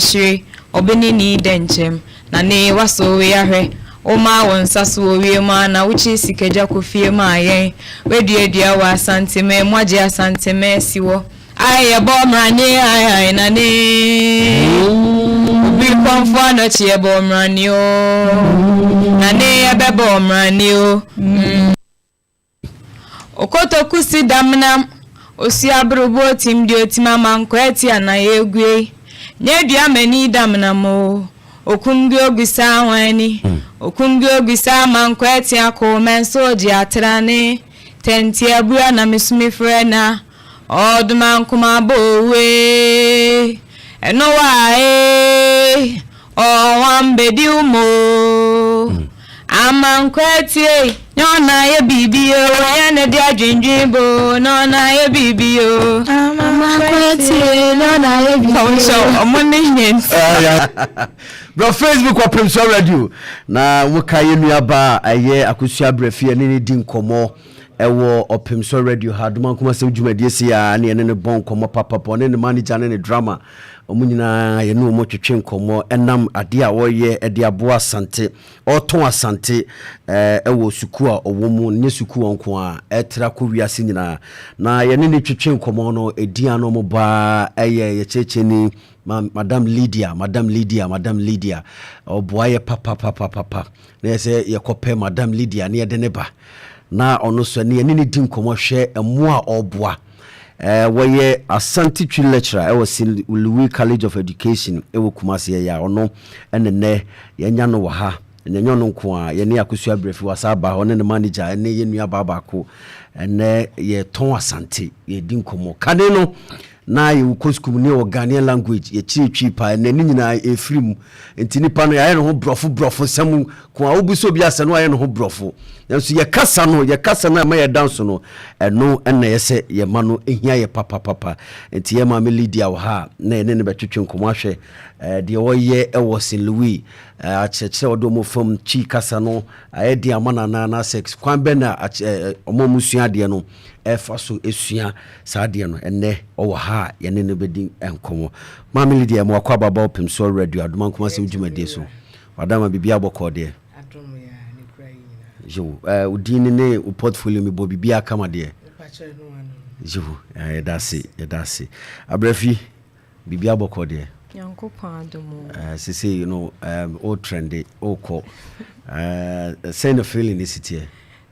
ahyire ɔbɛne ni dɛ nkyɛm na ne wasɔ wei ahwɛ woma wo nsa so wɔ wiem a na wokyi sikagya kɔ fie ma yɛn waduadua wɔ Asanteme mu agye Asanteme asi wɔ ayɛ yɛbɔ mmerane ai ai na ne obi kɔmfo anɔkye yɛbɔ mmerane o na ne yɛbɛbɔ mmerane o. Okotoku si damnam osua berobo otim di otim ama nkɔ ati anan egue nye dua mani damnam o okum gi ogusa awani okum gi ogusa ama nkɔ ati akɔ mɛnso ogye atrane tɛnti abua na mesumi frɛ na ɔdoma nkoma bɔ owe ɛno wa e ɔwan bedi mo ama nkɔ atie nyɛ ɔna yɛ biribi o nyɛ ne de adwendwen bo na ɔna yɛ biribi o. Amakwatie na ɔna ayɛ biribi. Ɔnhyɛ ɔmo ne yɛn. Bro, Facebook Ɔpemsoɔ Radio na woka yɛ nuaba a ɛyɛ Akosua Brɛfi ɛne ne di nkɔmmɔ ɛwɔ Ɔpemsoɔ Radio ha. Adoma Nkoma Sɛm dwumadie si a ne ɛne ne bɔ nkɔmmɔ papapa. Ɔne ne manager ne ne drama, ɔmo nyinaa yɛne ɔmo twetwe nkɔmmɔ ɛnam adeɛ a wɔyɛ ɛde aboa Asante, ɔtɔn Asante ɛwɔ sukuu a ɔwɔ mu, nyɛ sukuu nko a ɛtra kɔ wiase nyinaa. Na yɛne ne twetwe nkɔmmɔ no, ɛdi ano mo baa ɛyɛ yɛkyerɛkyerɛni Madam Lydia, Madam Lydia, Madam Lydia ɔboa yɛ papapapapa. Na yɛ sɛ yɛkɔpɛ Madam Lydia ne yɛde ne ba na ɔno so ne yɛne ne di nkɔmmɔ hwɛ mmoa a ɔboa. Wɔyɛ Asante Twi lecturer ɛwɔ St Louis College of Education ɛwɔ Kumase. Yɛ a ɔno ɛne nnɛ yɛnya no wɔ ha. Ɛnyɛ ɔno nko a, yɛne Akosua Brɛfi wasa aba hɔ ne ne manager ɛne yɛ nua baa baako. Ɛnɛ yɛtɔn Asante, yɛdi nkɔmmɔ. Kane no na yɛwɔ kɔ sukuu mu ne yɛwɔ Ghanaian language, yɛkyerɛ Twi paa. Ɛnɛ ne nyinaa ɛfiri mu, nti nipa no yɛayɛ ne ho borɔfo borɔfo sɛm ko a wobu sɛ obi asɛ no ayɛ ne ho borɔfo, nanso yɛkasa no, yɛkasa no a ɛma yɛda nso no, ɛno ɛna yɛ sɛ yɛma no ɛhia yɛ papapapa. Nti yɛ maame Lydia wɔ ha a na yɛne ne bɛtwetwe nkɔmmɔ ahwɛ deɛ wɔyɛ ɛwɔ St Louis, akyerɛkyerɛ wɔde ɔmo fam Twi kasa no ayɛ den ama no anaa, anaasɛ kwan bɛ na ɔmo a ɔmo sua adeɛ no ɛfa so esua saa adeɛ no. Ɛnɛ ɔwɔ ha a yɛne no bɛdi nkɔmmɔ. Maame Lydia, mo akɔ ababa Ɔpem Radio Adoma Nkɔmɔ Asɛm dwumadie so. Wadama biribi abɔkɔɔ deɛ? Adom yɛ a ne kura yi nyinaa. Yo, wo din ne ne wo portfolio mebɔ biribi akama deɛ? Mepakyɛ no ano. Yo, yɛda ase, yɛda ase. Abrɛfi, biribi abɔkɔɔ deɛ? Nyankopɔn adom o. Sesei no wo trend wokɔ sɛn na feeling ne si teɛ?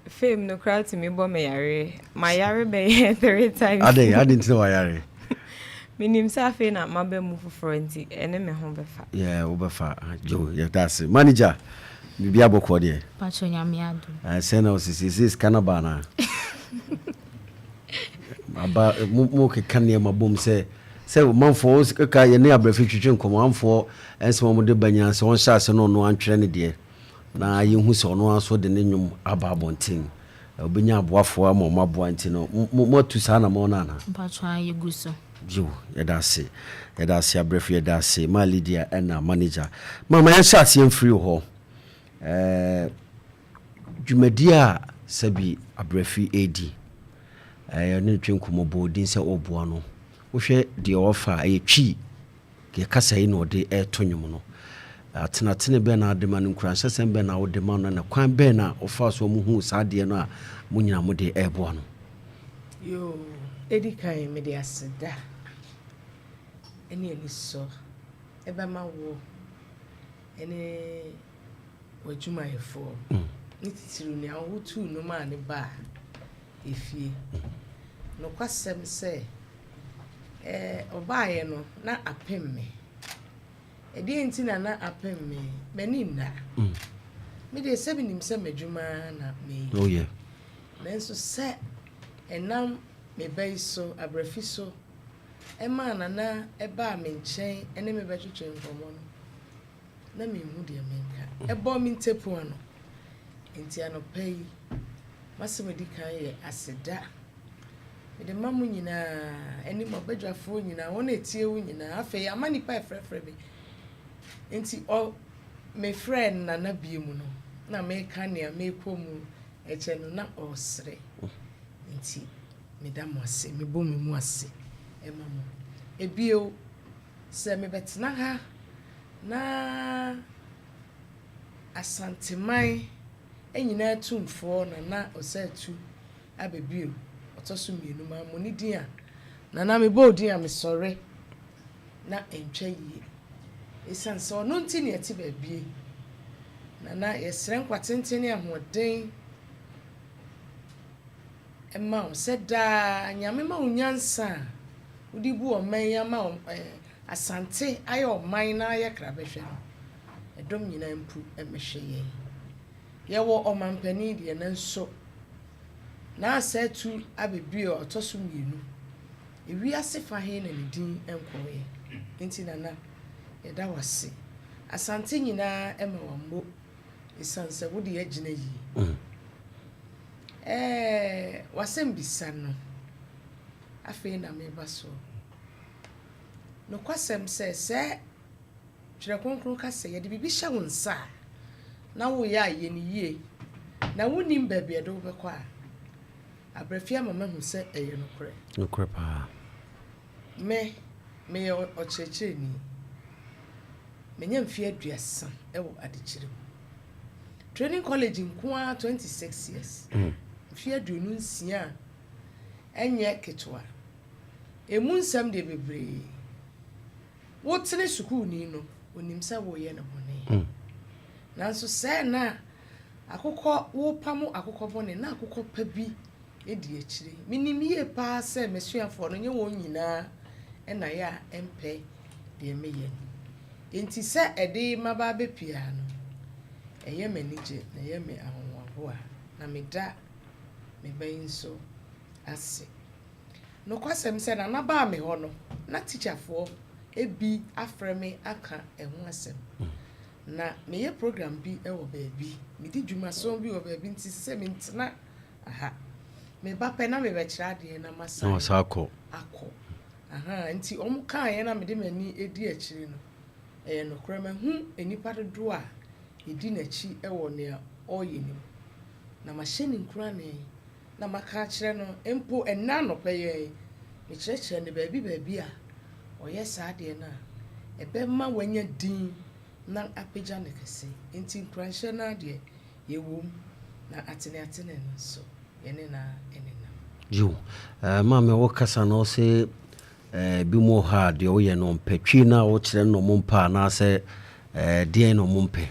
Fame no koraa tumi bɔ me yare. Ma yare bɛyɛ three times. Ade nti na wayare? Menim sɛ afei na maba mu foforɔ, nti ɛne me ho bɛfa. Yɛ wobɛfa. Jo, yɛda ase. Manager, biribi abɔkɔɔ deɛ? Pacho, Nyame adom. Sɛn na wɔsisi sɛ sika no ba anaa aba? Mo keka nneɛma bom sɛ manfoɔ ka yɛne Abrɛfi twetwe nkɔmmɔ, amfoɔ ɛnsɛm a wɔde ba nyinaa sɛ wɔnhyɛ ase no, ɔno antwerɛ ne deɛ na yɛhu sɛ ɔno ara nso de ne nnwom aba abɔnten, ɔbɛnya aboafoɔ ama ɔmo aboa. Nti no moatu saa na mo no anaa? Pacho, ayɛ so. Yo, yɛda ase, yɛda ase Abrɛfo, yɛda ase ma Lydia ɛna manager. Mama, yɛnhyɛ aseɛ mfiri hɔ. Dwumadi a sɛbi Abrɛfi ɛdi ɛne ne twe nkɔmmɔ bɔ odin sɛ ɔboa no, wohwɛ deɛ ɔfa a ɛyɛ Twi yɛkasa yi na ɔde ɛɛto nnwom no, atenatene bɛn na ade ma no, nkuranhyɛsɛm bɛn na wode ma no, na kwan bɛn na ɔfa so ɔmo hu saa adeɛ no a mo nyina mode ɛɛboa no? Yo, ɛdi kan mede aseda ɛne anisɔ ɛbɛma wo ɛne w'adwumayɛfoɔ ne titiriw nea wotuu no maa ne baa efie. Nokwasɛm sɛ ɔbaeɛ no na apem me. Ɛdeɛ nti na apem me, m'ani nna. Me deɛ sɛ menim sɛ m'adwuma na meyɛ. Nanso sɛ ɛnam me ba yi so, Abrɛfi so, ɛmaa Nana ɛbaa me nkyɛn ɛne me bɛtwetwe nkɔmmɔ no, na menhu deɛ menka. Ɛbɔ me ntepu ano. Nti anɔpa yi, m'asɛm a ɛdi kan yɛ aseda. Mede ma mo nyinaa, ɛne mo abadwafoɔ nyinaa, wɔn a ɛtie wo nyinaa. Afei ama nnipa ɛfrɛfrɛ me. Nti ɔ mefrɛɛ Nana bie mu no, na meka nea mekɔ mu ɛkyɛ no na ɔresere. Nti meda mo ase, mebɔ me mu ase ɛma mo. Ebio, sɛ mebɛtena ha. Na Asanteman nyinaa tumfoɔ Nana Osei-Tutu abɛbio ɔtɔ so mmienu mammɔ ne din a, Nana mebɔ wo din a mesɔre na ɛntwa yie. Ɛsiane sɛ ɔno nti na yɛte baabie. Nana yɛsrɛ nkwa tenten ne ahoɔden ma wo sɛ daa Nyame ma wo nyansa a wode bu ɔman yi ama Asante ayɛ ɔman na ayɛ krabɛhwɛ no, ɛdɔm nyinaa mpu mmɛhwɛ yɛn. Yɛwɔ ɔmanpanin deɛ nanso n'asatu abɛbue a ɔtɔ so mmienu. Ewiase fa he na ne din nkɔeɛ? Nti Nana, yɛda wo ase. Asante nyinaa ma wammo esiane sɛ wode agyina yie. Ɛɛ, w'asɛmbisa no, afei na meba soɔ. Nokwasɛm sɛ, sɛ Twerɛ Kronkron ka sɛ yɛde biribi hyɛ wo nsa a, na woyɛ a, yɛ no yie, na wonnim baabi a ɛde wo bɛkɔ a, Abrafie ama mahu sɛ ɛyɛ nokorɛ. Nokorɛ paa. Me, meyɛ ɔkyerɛkyerɛni. Manya mfeɛ 30 wɔ adekyerɛ mu. Training college nko ara 26 years. Mfeɛ 26 a ɛnyɛ ketewa. Emu nsɛm deɛ bebree. Wotene sukuuni no, onim sɛ woreyɛ no bɔne. Nanso sɛɛ na akokɔ worepamo akokɔ bɔne na akokɔ pa bi di akyire. Menim yie paa sɛ m'asuafoɔ no, nyɛ wɔn nyinaa na ɛyɛ a ɛmpɛ deɛ meyɛ no. Enti sɛ ɛde maba abɛpue ha no, ɛyɛ me anigye na ɛyɛ me ahohoahoa, na meda me ba yi nso ase. Nokwasɛm sɛ Nana baa me hɔ no, na tikyafoɔ bi afrɛ me aka ɛho asɛm. Na meyɛ program bi wɔ baabi, medi dwumason bi wɔ baabi nti sɛ mentena aha. Meba pɛ na mebɛkyerɛ adeɛ na masan akɔ. Aha, nti wɔn kaeɛ na mede m'ani di akyire no, ɛyɛ nokorɛ mahu nnipa dodoɔ a ɛdi n'akyi wɔ nea ɔreyɛ no mu. Na mahyɛ no nkurane na maka akyerɛ no, mpo ɛnnɛ anɔpa yi ara yi, mekyerɛkyerɛ no baabi baabi a ɔyɛ saa adeɛ no a, ɛbɛma wanya din na apagya no kɛse. Enti nkuranhyɛ no ara deɛ, yɛwɔ mu, na ateneatene no nso, yɛne no ara nenam. Yiw, maame wokasa no wose binom wɔ hɔ a deɛ woyɛ no ɔmpɛ, twi no a wokyerɛ no na ɔmo mpɛ anaasɛ deɛn na ɔmo mpɛ?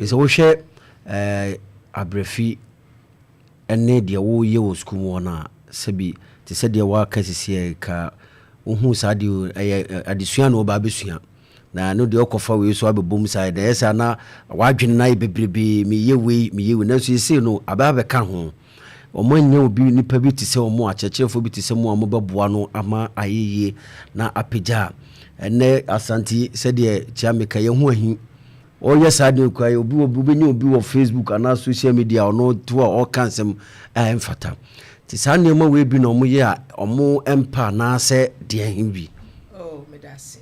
Sɛ wohwɛ abrɛfi ne deɛ woreyɛ wɔ sukuu mu hɔ no a, sɛbi te sɛ deɛ woaka sisi ka wohu saa deɛ ɛyɛ adesua na wɔba abɛsua na ɛno deɛ ɔkɔfa wei so abɛbom saa ɛdɛ ɛyɛ saa na wadwene no ayɛ bebrebe meyɛ wei meyɛ wei nanso yɛsei no abɛ abɛka ho wɔn anyɛ obi nipa bi te sɛ wɔn akyerɛkyerɛfoɔ bi te sɛ mo a mobɛboa no ama ayɛ yie na apagya ɛnɛ Asante sɛdeɛ Kyiameka yɛn ho ahi Ɔyɛ saa deɛ kura obi wɔ wobɛnya obi wɔ Facebook anaa social media ɔno to a ɔka nsɛm a ɛmfata nti saa nneɛma wei bi na ɔmo yɛ a ɔmo mpa anaasɛ deɛ he bi. Oh, meda ase.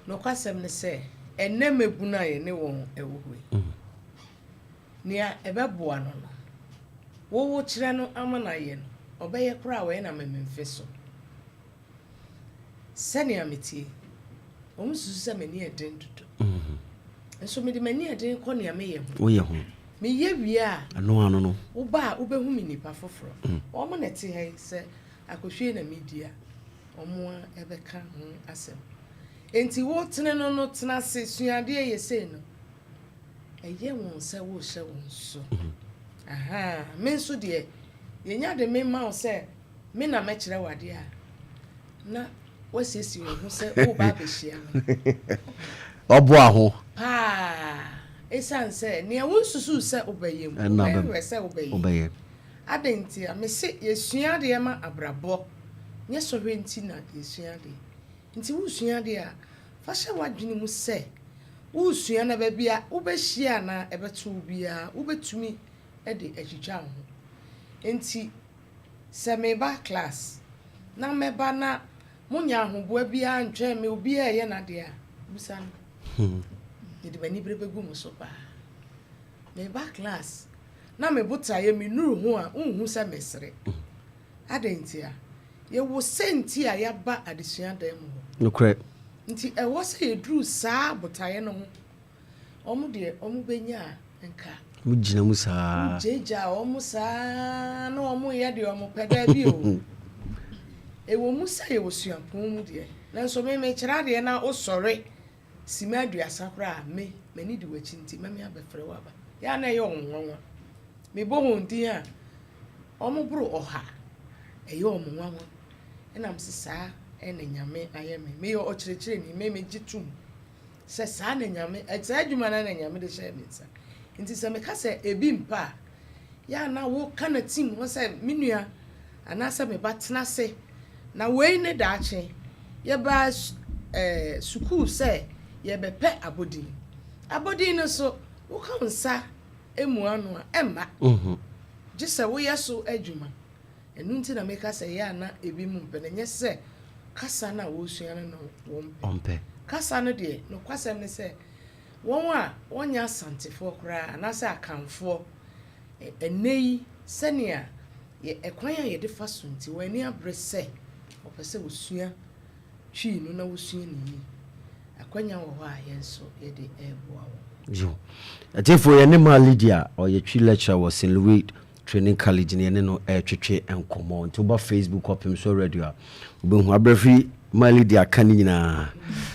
Nokwasɛm ne sɛ, ɛnnɛ mmabunu a yɛne wɔn wɔ hɔ yi, nea ɛbɛboa no no, wo wokyerɛ no ama no ayɛ no, ɔbɛyɛ koraa a ɔyɛ no amememfe so. Sɛnea meteɛ yi, wɔsusu sɛ m'ani yɛ den dodo. Nso mede m'ani yɛ den kɔ nea meyɛ ho. Woyɛ ho. Meyɛ wie a, ɛno ano no. Woba a wobɛhu me nipa foforɔ. Wɔn na ɛte ha yi sɛ akɔhwie na medi a, wɔn a ɛbɛka ho asɛm. Enti wotene no no tena ase sua adeɛ yɛ sei no, ɛyɛ wɔn sɛ worehyɛ wɔn so. Aha, me nso deɛ, yɛnya de me ma wo sɛ Me na mɛkyerɛ wo adeɛ a, na woasiesie wo ho sɛ woreba abɛhyia me. Ɔboa ho. Paa. Esiane sɛ nea wonsusuw sɛ wobɛyɛ mpo, wobɛhwehwɛ sɛ wobɛyɛ. Adɛn ntia? Mise yɛsua adeɛ ma abrabɔ, nyɛ sɔhwɛ nti na yɛsua adeɛ. Nti woresua adeɛ a, fa hyɛ w'adwene mu sɛ woresua na baabi a wobɛhyia anaa ɛbɛto wo biara, wobɛtumi de atwitwa wo ho. Enti Sɛ meba class na mɛba na monya ahoboa biara ntwɛn me, obiara reyɛ n'adeɛ a, bisa no. Mede m'anibere bɛgu mo so paa. Meba class na me botaeɛ mennuru ho a, wonhu sɛ mesere. Adɛn ntia? Yɛwɔ sɛnti a yɛaba adesua dan mu hɔ. Nokorɛ. Nti ɛwɔ sɛ yɛduru saa botaeɛ no ho. Wɔn deɛ wɔn bɛnya a nka. Wɔn gyina mu saa. Wogyaagyaa wɔn saa na wɔn yɛ deɛ wɔn pɛ daabi o. Ɛwɔ mu sɛ yɛwɔ suapɔn mu deɛ, nanso me mekyerɛ adeɛ na wosɔre sima 30 koraa a, me m'ani di w'akyi nti mɛme abɛfrɛ wo aba. Yɛ a na ɛyɛ wɔn nwanwa. Mebɔ wɔn din a, wɔn boro 100. Ɛyɛ wɔn nwanwa. Ɛna mese saa ɛna Nyame ayɛ me. Meyɛ ɔkyerɛkyerɛni, me megye tom sɛ saa na Nyame, saa adwuma no na Nyame de hyɛɛ me nsa. Nti sɛ meka sɛ ebi mpa a, yɛ a na woka na tim hɔ sɛ me nua anaasɛ me ba tena ase na wei ne daakye. Yɛbaa sukuu sɛ yɛbɛpɛ abɔdin. Abɔdin no so, woka wo nsa emu ano a, ɛmma. Gye sɛ woyɛ so adwuma. Ɛno nti na meka sɛ yɛ a na ebi mu mpɛ no, ɛnyɛ sɛ kasa no a wɔresua no na wɔmpɛ. Kasa no deɛ, nokwasɛm ne sɛ, wɔn a wɔnyɛ Asantefoɔ koraa anaasɛ Akanfoɔ, ɛnnɛ yi, sɛnea ɛkwan a yɛde fa so nti, wɔn ani abere sɛ wɔpɛ sɛ wɔsua Twi no na wɔsua no yie. Akwanya wɔ hɔ a yɛn nso yɛde reboa wɔn. Yo. Atiefoɔ, yɛne Maa Lydia, ɔyɛ Twi lecturer wɔ St. Louis Training College no, yɛne no retwetwe nkɔmmɔ. Nti woba Facebook kɔpem so radio a, wobɛhu abrɛfiri Maa Lydia ka ne nyinaa.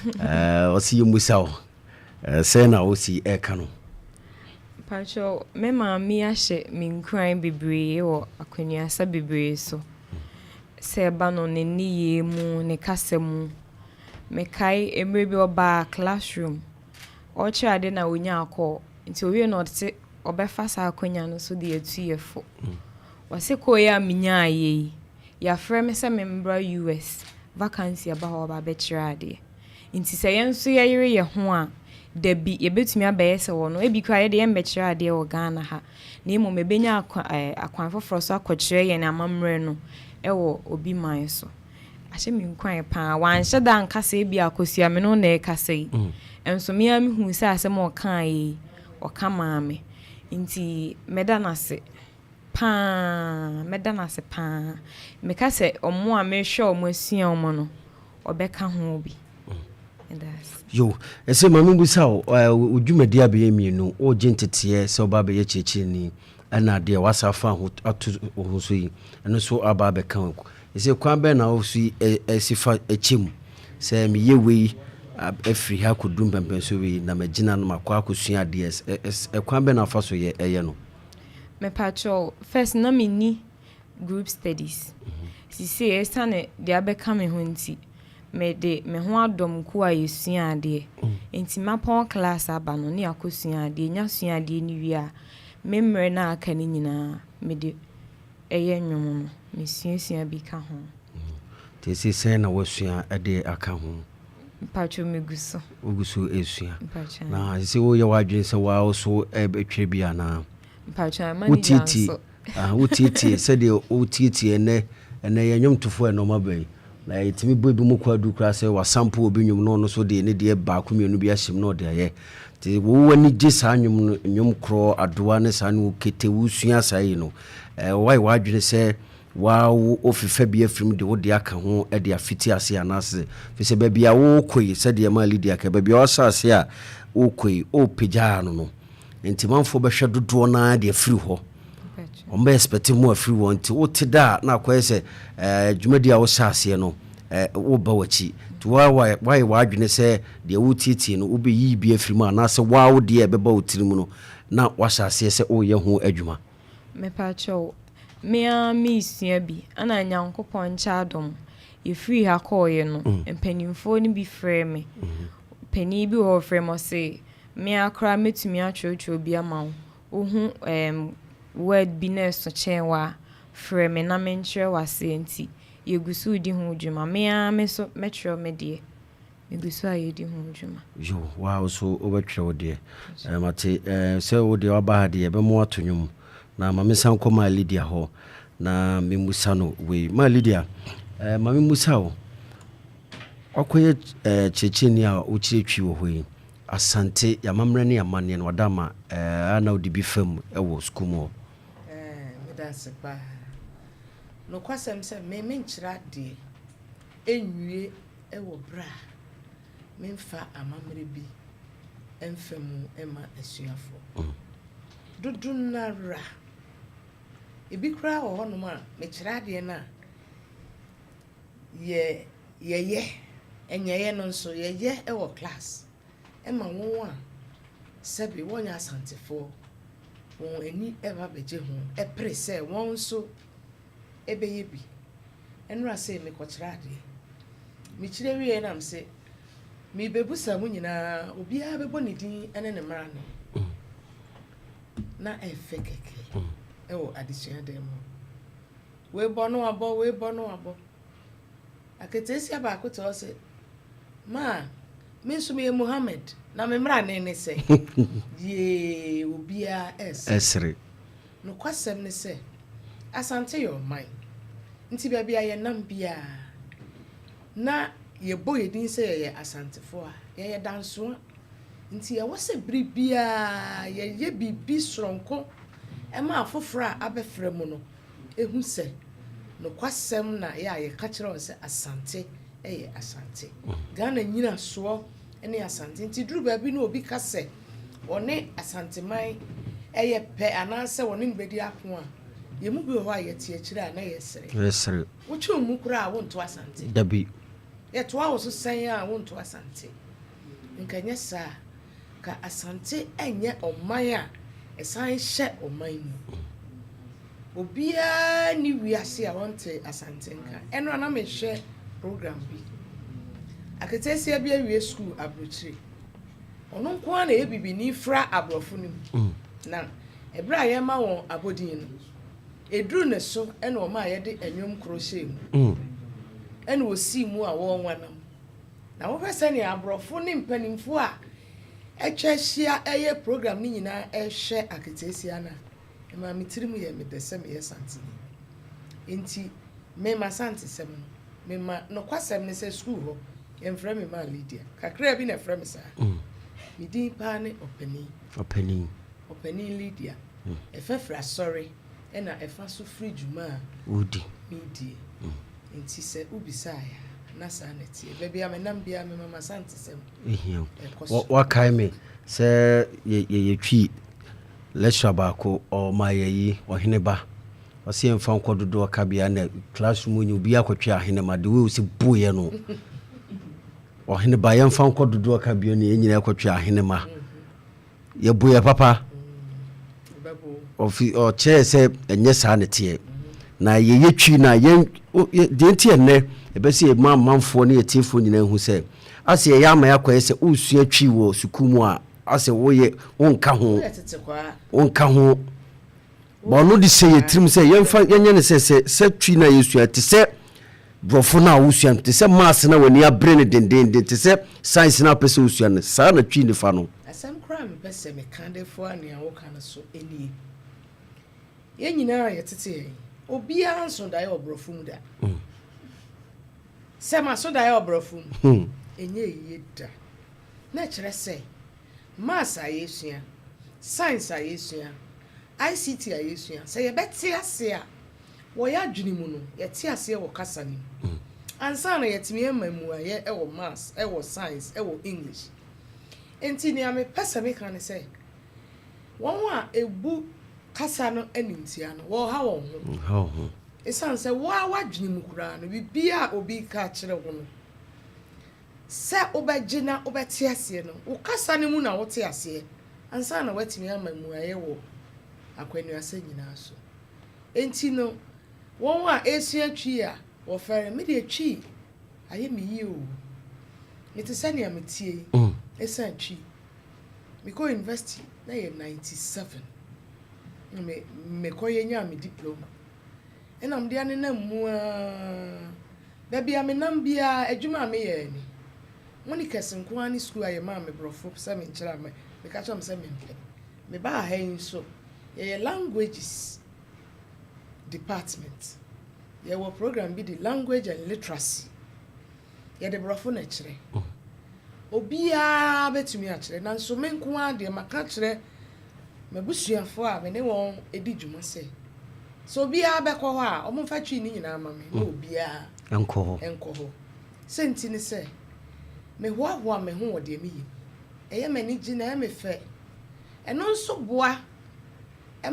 Ɔse yɛmmusa wo, sɛn na wosi ɛka no? Mpakyɛw, me maame ahyɛ me nkuran bebree wɔ akwannuasa bebree so. Sɛ ɛba no ne nneyɛɛ mu, ne kasa mu. Mekae mmerɛ bi ɔbaa classroom, ɔrekyerɛ ade na ɔnyaa call. Nti owie no ɔse ɔbɛfa saa akwanya no so de atu yɛ fo. Ɔse call yi a menyaeɛ yi, yɛafrɛ me sɛ membra US, vacancy aba hɔ ɔba abɛkyerɛ adeɛ. Nti sɛ yɛn nso yɛyere yɛn ho a, dabi yɛbɛtumi abɛyɛ sɛ wɔn. Ebi koraa yɛde yɛmmɛkyerɛ adeɛ wɔ Ghana ha, na mmom yɛbɛnya akwan foforɔ so akɔkyerɛ yɛn amammerɛ no wɔ obi man so. Ahyɛ me nkuran paa. Wanhyɛ da anka sɛ ebi Akosua me ne wo na ɛrekasa yi. Nso me ara mehuu sɛ asɛm a ɔkaeɛ yi, ɔka maa me. Nti mɛda no ase paa. Mɛda no ase paa. Meka sɛ wɔn a mehwɛ wɔn asua wɔn no, ɔbɛka ho bi. Meda ase. Yo, ɛsɛ ma mebusa wo, wo dwumadi abɛyɛ mmienu, wogye nteteɛ sɛ woba abɛyɛ kyerɛkyerɛni, ɛna deɛ wasa afa ho ato wo ho so yi, ɛno nso aba abɛka ho. Ɛsɛ kwan bɛn na wo so yi ɛsi fa ɛkyɛ mu sɛ meyɛ wei afiri ha kɔduru mpɛmpɛnsoɔ wei na magyina no makɔ akɔsua adeɛ, ɛkwan bɛn na wofa so yɛ ɛyɛ no? Mepakyɛw, first na menni group studies. Sisei ɛsiane deɛ abɛka me ho nti, mede me ho adɔm kuo a yɛsua adeɛ. Nti mapɔn class aba no ne akɔsua adeɛ. Nya sua adeɛ no wie a, me mmerɛ no a aka no nyinaa mede ɛyɛ nnwom no. Mesuasua bi ka ho. Nti ɛsei sɛn na woasua de aka ho? Mpakyɛw megu so. Wogu so resua. Mpakyɛw. Na sɛ woyɛ w'adwene sɛ woa wo so bɛtwerɛ bi anaa? Mpakyɛw manager nso. Wotietie sɛdeɛ wotietie ɛnɛ ɛnɛ yɛ nnwomtofoɔ ɛnɛ ɔma bɛyi na yɛtumi bɔ ebi mu kɔ adu koraa sɛ wasampo obi nnwom na ɔno nso de ne deɛ baako mmienu bi ahyɛ mu na ɔde ayɛ nti wo w'ani gye saa nnwom no nnwom korɔ adowa ne saa ne wo kete wosua saa yi no ɛɛ wayɛ w'adwene sɛ Woa wo ofefa bi afiri mu de wo deɛ aka ho de afiti aseɛ anaasɛ, firi sɛ baabi a worekɔ yi, sɛdeɛ ɛmaa Lydia kae, baabi a woahyɛ aseɛ a worekɔ yi, worepagya ano no, nti manfoɔ bɛhwɛ dodoɔ no ara de afiri hɔ. Wɔn bɛ expect mo afiri hɔ, nti wote da a na akɔyɛ sɛ eh, dwumadi a wohyɛ aseɛ no, eh, woba w'akyi. Nti woayɛ w'adwene sɛ deɛ woretietie no, wobɛyiyi bi afiri mu anaasɛ woa wo deɛ ɛbɛba wo tirim no, na woahyɛ aseɛ sɛ woreyɛ ho adwuma. Mepakyɛw, me ara meresua bi, ɛna Nyankopɔn nkyɛ adom, yɛfirii ha kɔeɛ no, mpanimfoɔ no bi frɛɛ me. Panin bi wɔ hɔ ɔfrɛɛ me, ɔse, me ara koraa mɛtumi atwerɛtwerɛ bi ama wo. Wohu ɛɛm word bi na ɛso kyɛn wo a, frɛ me na menkyerɛ wo aseɛ nti, yɛgu so redi ho dwuma. Me ara me nso mɛtwerɛ me deɛ. Megu so a yɛdi ho dwuma. Yo, woa wo so wobɛtwerɛ wo deɛ. Eh, mate eh, sɛ wo deɛ woaba ha deɛ yɛbɛma woato nnwom. Na ma mensan nkɔ Maa Lydia hɔ na memmusa no wei. Maa Lydia, eh, ma memmusa wo. Woakɔyɛ eh, kyerɛkyerɛni a wokyerɛ Twi wɔ hɔ yi. Asante, yɛn amammerɛ ne amanneɛ no, wada ama eh, a na wode bi fa mu wɔ sukuu mu hɔ. Eh, meda ase paa. Nokwasɛm sɛ me menkyerɛ adeɛ nwie wɔ berɛ a. Memfa amammerɛ bi mfa mu mma asuafoɔ. Dodo no ara, ebi koraa wɔ hɔnom a, mekyerɛ adeɛ no a, yɛ yɛyɛ, ɛnyɛeɛ no nso, yɛyɛ wɔ class ma wɔn a sɛbe wɔnyɛ Asantefoɔ, wɔn ani ba bɛgye ho pere sɛ wɔn nso bɛyɛ bi. Ɛnora sei mekɔkyerɛ adeɛ. Mekyerɛ wieɛ na mese, merebɛbusa mo nyinaa, obiara bɛbɔ ne din ne ne mmara no. Na ɛfɛ kɛkɛ wɔ adesua dan mu hɔ. Wei bɔ no wabɔ, wei bɔ no wabɔ. Aketeesia baako te hɔ se, Maa, me nso meyɛ Muhammad, na me mmara ne sɛ. Yee, obiara ɛresere. Nokwasɛm ne sɛ, Asante yɛ ɔman, nti baabi a yɛnam biara na yɛbɔ yɛn din sɛ yɛyɛ Asantefoɔ a, yɛyɛ dansoa. Nti ɛwɔ sɛ bere biara yɛyɛ biribi soronko ma afoforɔ a abɛfra mu no hu sɛ nokwasɛm na yɛ a yɛka kyerɛ wɔn sɛ Asante yɛ Asante. Ghana nnyinasoɔ ne Asante. Nti duru baabi na obi ka sɛ ɔne Asanteman yɛ pɛ anaasɛ ɔne no bɛdi ako a, yɛn mu bi wɔ hɔ a yɛte akyire a na yɛresere. Yɛresere. Wotwe wo mu koraa a wonto Asante. Dabi. Yɛtoa wo so sɛn a wonto Asante. Nka ɛnyɛ saa a, ka Asante nyɛ ɔman a ɛsan hyɛ ɔman mu. Obiara nni wiase a ɔnte Asante nka. Ɛno a na mehwɛ program bi. Aketesia bi awie sukuu aburokyire. Ɔno nko ara na ɛyɛ bibini fra aborɔfo no mu. Na ɛberɛ a yɛrema wɔn abɔdin no, ɛduru ne so na wɔn a yɛde nnwom koro hyɛɛ mu. Ɛna ɔsii mu a wɔrenwanam. Na wohwɛ sɛnea aborɔfo ne mpanimfoɔ a atwa ahyia ɛyɛ program no nyinaa ɛrehwɛ aketesia no a, ɛmaa me tirim yɛɛ me dɛ sɛ meyɛ Santeni. Enti me m'Asantesɛm no, mema nokwasɛm ne sɛ sukuu hɔ, yɛmfrɛ me maa Lydia. Kakraa bi na ɛfrɛ me saa. Me din paa ne Ɔpanin. Ɔpanin. Ɔpanin Lydia. Ɛfa firi asɔre ɛna ɛfa so firi dwuma a Wodi. medie. Nti sɛ wobisaeɛ a, na saa na ɛteɛ. Baabi a menam biara mema m'Asantesɛm Ɛhia wo. ɛkɔ so. Wakae me sɛ yɛyɛ Twi lecturer baako, ɔma yɛyi ɔhene ba. Ɔse yɛmfa nkɔ dodoɔ kabea na classroom nyɛ obiara kɔtwe ahenema the way ɔsi boeɛ no. Ɔhene ba yɛmfa nkɔ dodoɔ kabea ne yɛn nyinaa kɔtwe ahenema. Yɛboeɛ papa. Ɔfi ɔkyerɛɛ sɛ ɛnyɛ saa ne teɛ. Na yɛyɛ twi na yɛn deɛ nti ɛnnɛ ɛbɛ sɛ yɛma amanfoɔ ne yɛtiefoɔ nyinaa hu sɛ asɛ yɛyɛ ama yɛakɔyɛ sɛ wosua twi wɔ sukuu mu a asɛ woyɛ wonka ho wonka ho. Ba ɔno de hyɛ yɛ tirim sɛ yɛmfa yɛnyɛ no sɛ sɛ sɛ twi no a yɛsua te sɛ borɔfo no a wosua no te sɛ maths no a w'ani abere no dendeenden te sɛ science no a wopɛ sɛ wosua no saa na twi no fa no. Asɛm koraa a mepɛ sɛ meka de foa nea woka no so nie. Yɛn nyinaa a yɛtete ha yi, obiara nso daeɛ wɔ borɔfo mu da. Sɛ maso daeɛ wɔ borɔfo mu, ɛnyɛ yie da. Na ɛkyerɛ sɛ Maths a yɛsua, Science a yɛsua, ICT a yɛsua, sɛ yɛbɛte ase a, wɔ yɛn adwene mu no, yɛte aseɛ wɔ kasa no mu. Ansa na yɛatumi ama mmuaeɛ wɔ Maths, wɔ Science, wɔ English. Enti nea mepɛ sɛ meka ne sɛ, wɔn a ɛbu kasa no animtia no, wɔreha wɔn ho. Ɛsiane sɛ wo ara w'adwene mu koraa no, biribiara a obi reka akyerɛ wo no, Sɛ wobɛgye na wobɛte aseɛ no, wo kasa no mu na wote aseɛ ansa na woatumi ama mmuaeɛ wɔ akwannuasɛ nyinaa so. Enti no, wɔn a ɛresua Twi a wɔfɛre, me deɛ Twi ayɛ me yie oo. Mete sɛnea meteɛ yi ɛsiane Twi. Mekɔɔ university na ɛyɛ 97 na me mekɔyɛ nyaa me diploma. Ɛna mede anenam mu ara. Baabi a menam biara, adwuma a meyɛ ni. Monica's nko ara ne sukuu a yɛmaa me Borɔfo sɛ menkyerɛ a meka kyerɛɛ wɔn sɛ mempɛ. Mebaa ha yi nso, yɛyɛ Languages Department. Yɛwɔ program bi de Language and Literacy. Yɛde Borɔfo na ɛkyerɛ. Obiara bɛtumi akyerɛ, nanso me nko ara deɛ maka akyerɛ m'abusuafoɔ a me ne wɔn di dwuma sɛ, sɛ obiara bɛkɔ hɔ a, wɔmfa twi no nyinaa mma me na obiara nkɔ hɔ. Sɛ nti ne sɛ, Mehoahoa me ho wɔ deɛ meyɛ mu. Ɛyɛ me anigye na ɛyɛ me fɛ. Ɛno nso boa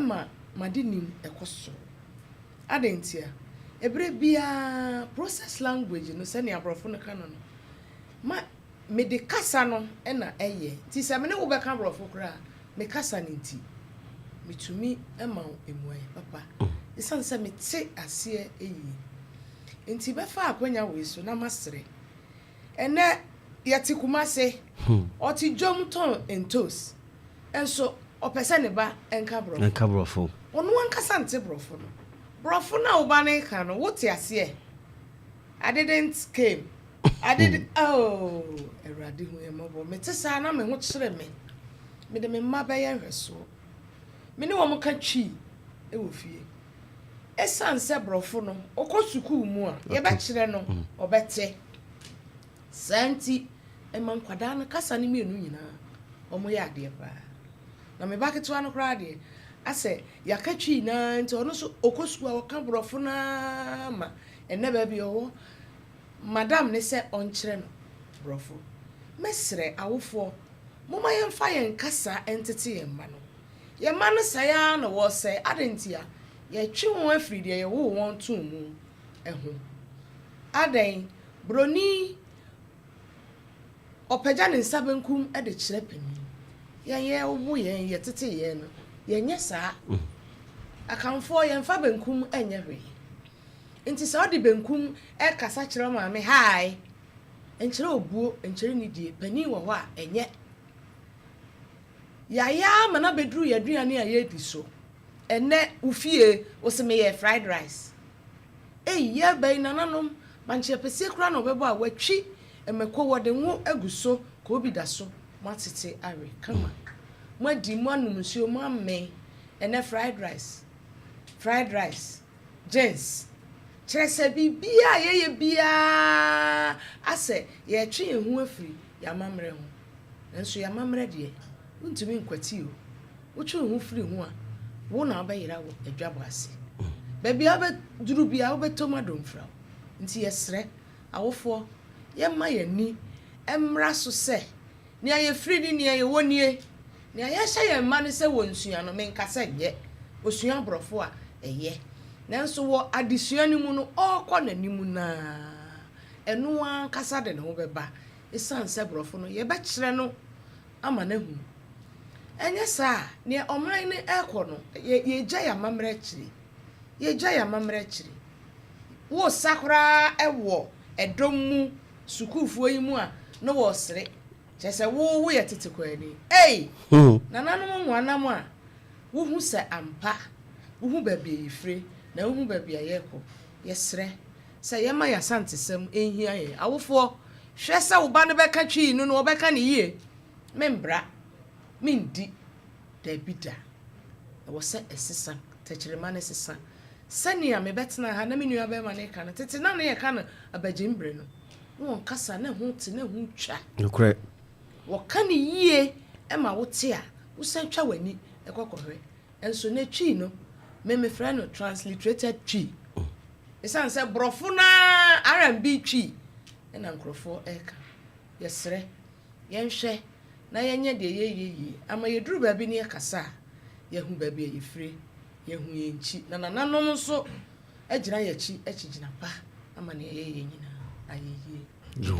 ma m'adenim kɔ soro. Adɛn ntia? Ɛberɛ biara process language no sɛnea aborɔfo no ka no no, ma mede kasa no na ɛyɛ. Nti sɛ me ne wo bɛka borɔfo koraa a, me kasa no nti, metumi ma wo mmuaeɛ papa. Ɛsiane sɛ mete aseɛ yie. Nti bɛfa akwanya wei so na masrɛ. Ɛnnɛ yɛte Kumase, ɔte dwom tɔn ntos, nso ɔpɛ sɛ ne ba nka borɔfo. Nka borɔfo. Ɔno ankasa nte borɔfo no. Borɔfo no a wo ba no reka no, wote aseɛ? I didn't came. I didn't, oh, Awurade hu yɛn mmɔbɔ. Mete saa na me ho kyere me. Mede me mma bɛyɛ nhwɛsoɔ. Me ne wɔn ka Twi wɔ fie. Esiane sɛ borɔfo no, ɔkɔ sukuu mu a, yɛbɛkyerɛ no, ɔbɛte. Saa nti, ɛma nkwadaa no kasa no mmienu nyinaa, wɔyɛ adeɛ paa. Na me ba ketewa no koraa deɛ, asɛ yɛaka Twi no ara nti, ɔno nso ɔkɔ sukuu a, ɔka borɔfo no ara ma ɛnnɛ baabi a ɔwɔ, madam ne sɛ ɔnkyerɛ no borɔfo. Mɛsrɛ awofoɔ, momma yɛmfa yɛn kasa ntete yɛn mma no. Yɛn mma no sɛe ara na wɔresɛe. Adɛn ntia? Yɛtwe wɔn afiri deɛ yɛwoo wɔn too mu ho. Adɛn? Buroni, ɔpagya ne nsa benkum de kyerɛ panin. Yɛn yɛwo yɛn, yɛtete yɛn no, yɛnyɛ saa. Akanfoɔ, yɛmfa benkum nyɛ hwee. Nti sɛ wode benkum rekasa kyerɛ wo maame, hi, nkyerɛ obuo, nkyerɛ nidie. Panin wɔ hɔ a, ɛnyɛ. Yɛayɛ ara ma no abɛduru yɛn aduane a yɛredi so. Ɛnnɛ, wo fie, wo se meyɛɛ fried rice. Ei, yɛreba yi, nananom, bankye apɛsie koraa na wɔbɛbɔ a wɔatwi mako, wɔde ngo agu so, koobi da so, moatete awe kama. Moadi, moanom nsuo, moamee. Ɛnnɛ, fried rice, fried rice, jeans. Kyerɛ sɛ, biribiara a yɛyɛ biara asɛ yɛretwe yɛn ho afiri yɛn amammerɛ ho. Nanso yɛn amammerɛ deɛ, wontumi nkwati o. Wotwe wo ho firi ho a, wo na wobɛyera wɔ adwabɔ ase. Baabi a wobɛduru biara, wobɛtɔ mu adomfra wo. Nti yɛsrɛ awofoɔ, yɛmma yɛn ani mmra so sɛ, nea yɛfiri ne nea yɛwɔ nie. Nea yɛhyɛ yɛn mma no sɛ wɔnsua no, menka sɛ nyɛ. Ɔsua Borɔfo a, ɛyɛ. Nanso wɔ adesua no mu no, ɔrekɔ n'anim no ara, ɛno ara ankasa de ne ho bɛba. Esiane sɛ borɔfo no, yɛbɛkyerɛ no ama no ahu. Ɛnyɛ saa a, nea ɔman no rekɔ no, yɛregya yɛn amammerɛ akyiri. Yɛregya yɛn amammerɛ akyiri. Woresa koraa wɔ ɛdɔm mu, sukuufoɔ yi mu a, na wɔresere. Kyerɛ sɛ wo woyɛ tete kwaani. Ei! Nananom nwanam a, wohu sɛ ampa, wohu baabi a yɛfire, na wohu baabi a yɛrekɔ. Yɛsrɛ sɛ yɛmma yɛn Asantesɛm nhia yɛn. Awofoɔ, hwɛ sɛ wo ba no bɛka Twi no na ɔbɛka no yie. Membra, mendi, dabi da. Ɛwɔ sɛ ɛsesa, tɛkyerema no sesa. Sɛnea mebɛtenaa ha na me nuabarima no reka no, tete no a na yɛka no abagyim bere no, na wɔn kasa na ɛho te na ɛho twa. Nokorɛ. Wɔka no yie ma wote a, wosan twa w'ani kɔ kɔhwɛ. Nso ne Twi no, me mefrɛ no transliterated Twi. Esiane sɛ borɔfo no ara R&B Twi na nkurɔfoɔ reka. Yɛsrɛ, yɛnhwɛ na yɛnyɛ deɛ ɛyɛ yie yie ama yɛduru baabi na yɛkasa a, yɛahu baabi a yɛfire, yɛahu yɛn nkyi, na nananom nso agyina yɛn akyi akyigyina pa ama nea yɛyɛ nyinaa ayɛ yie. Yo.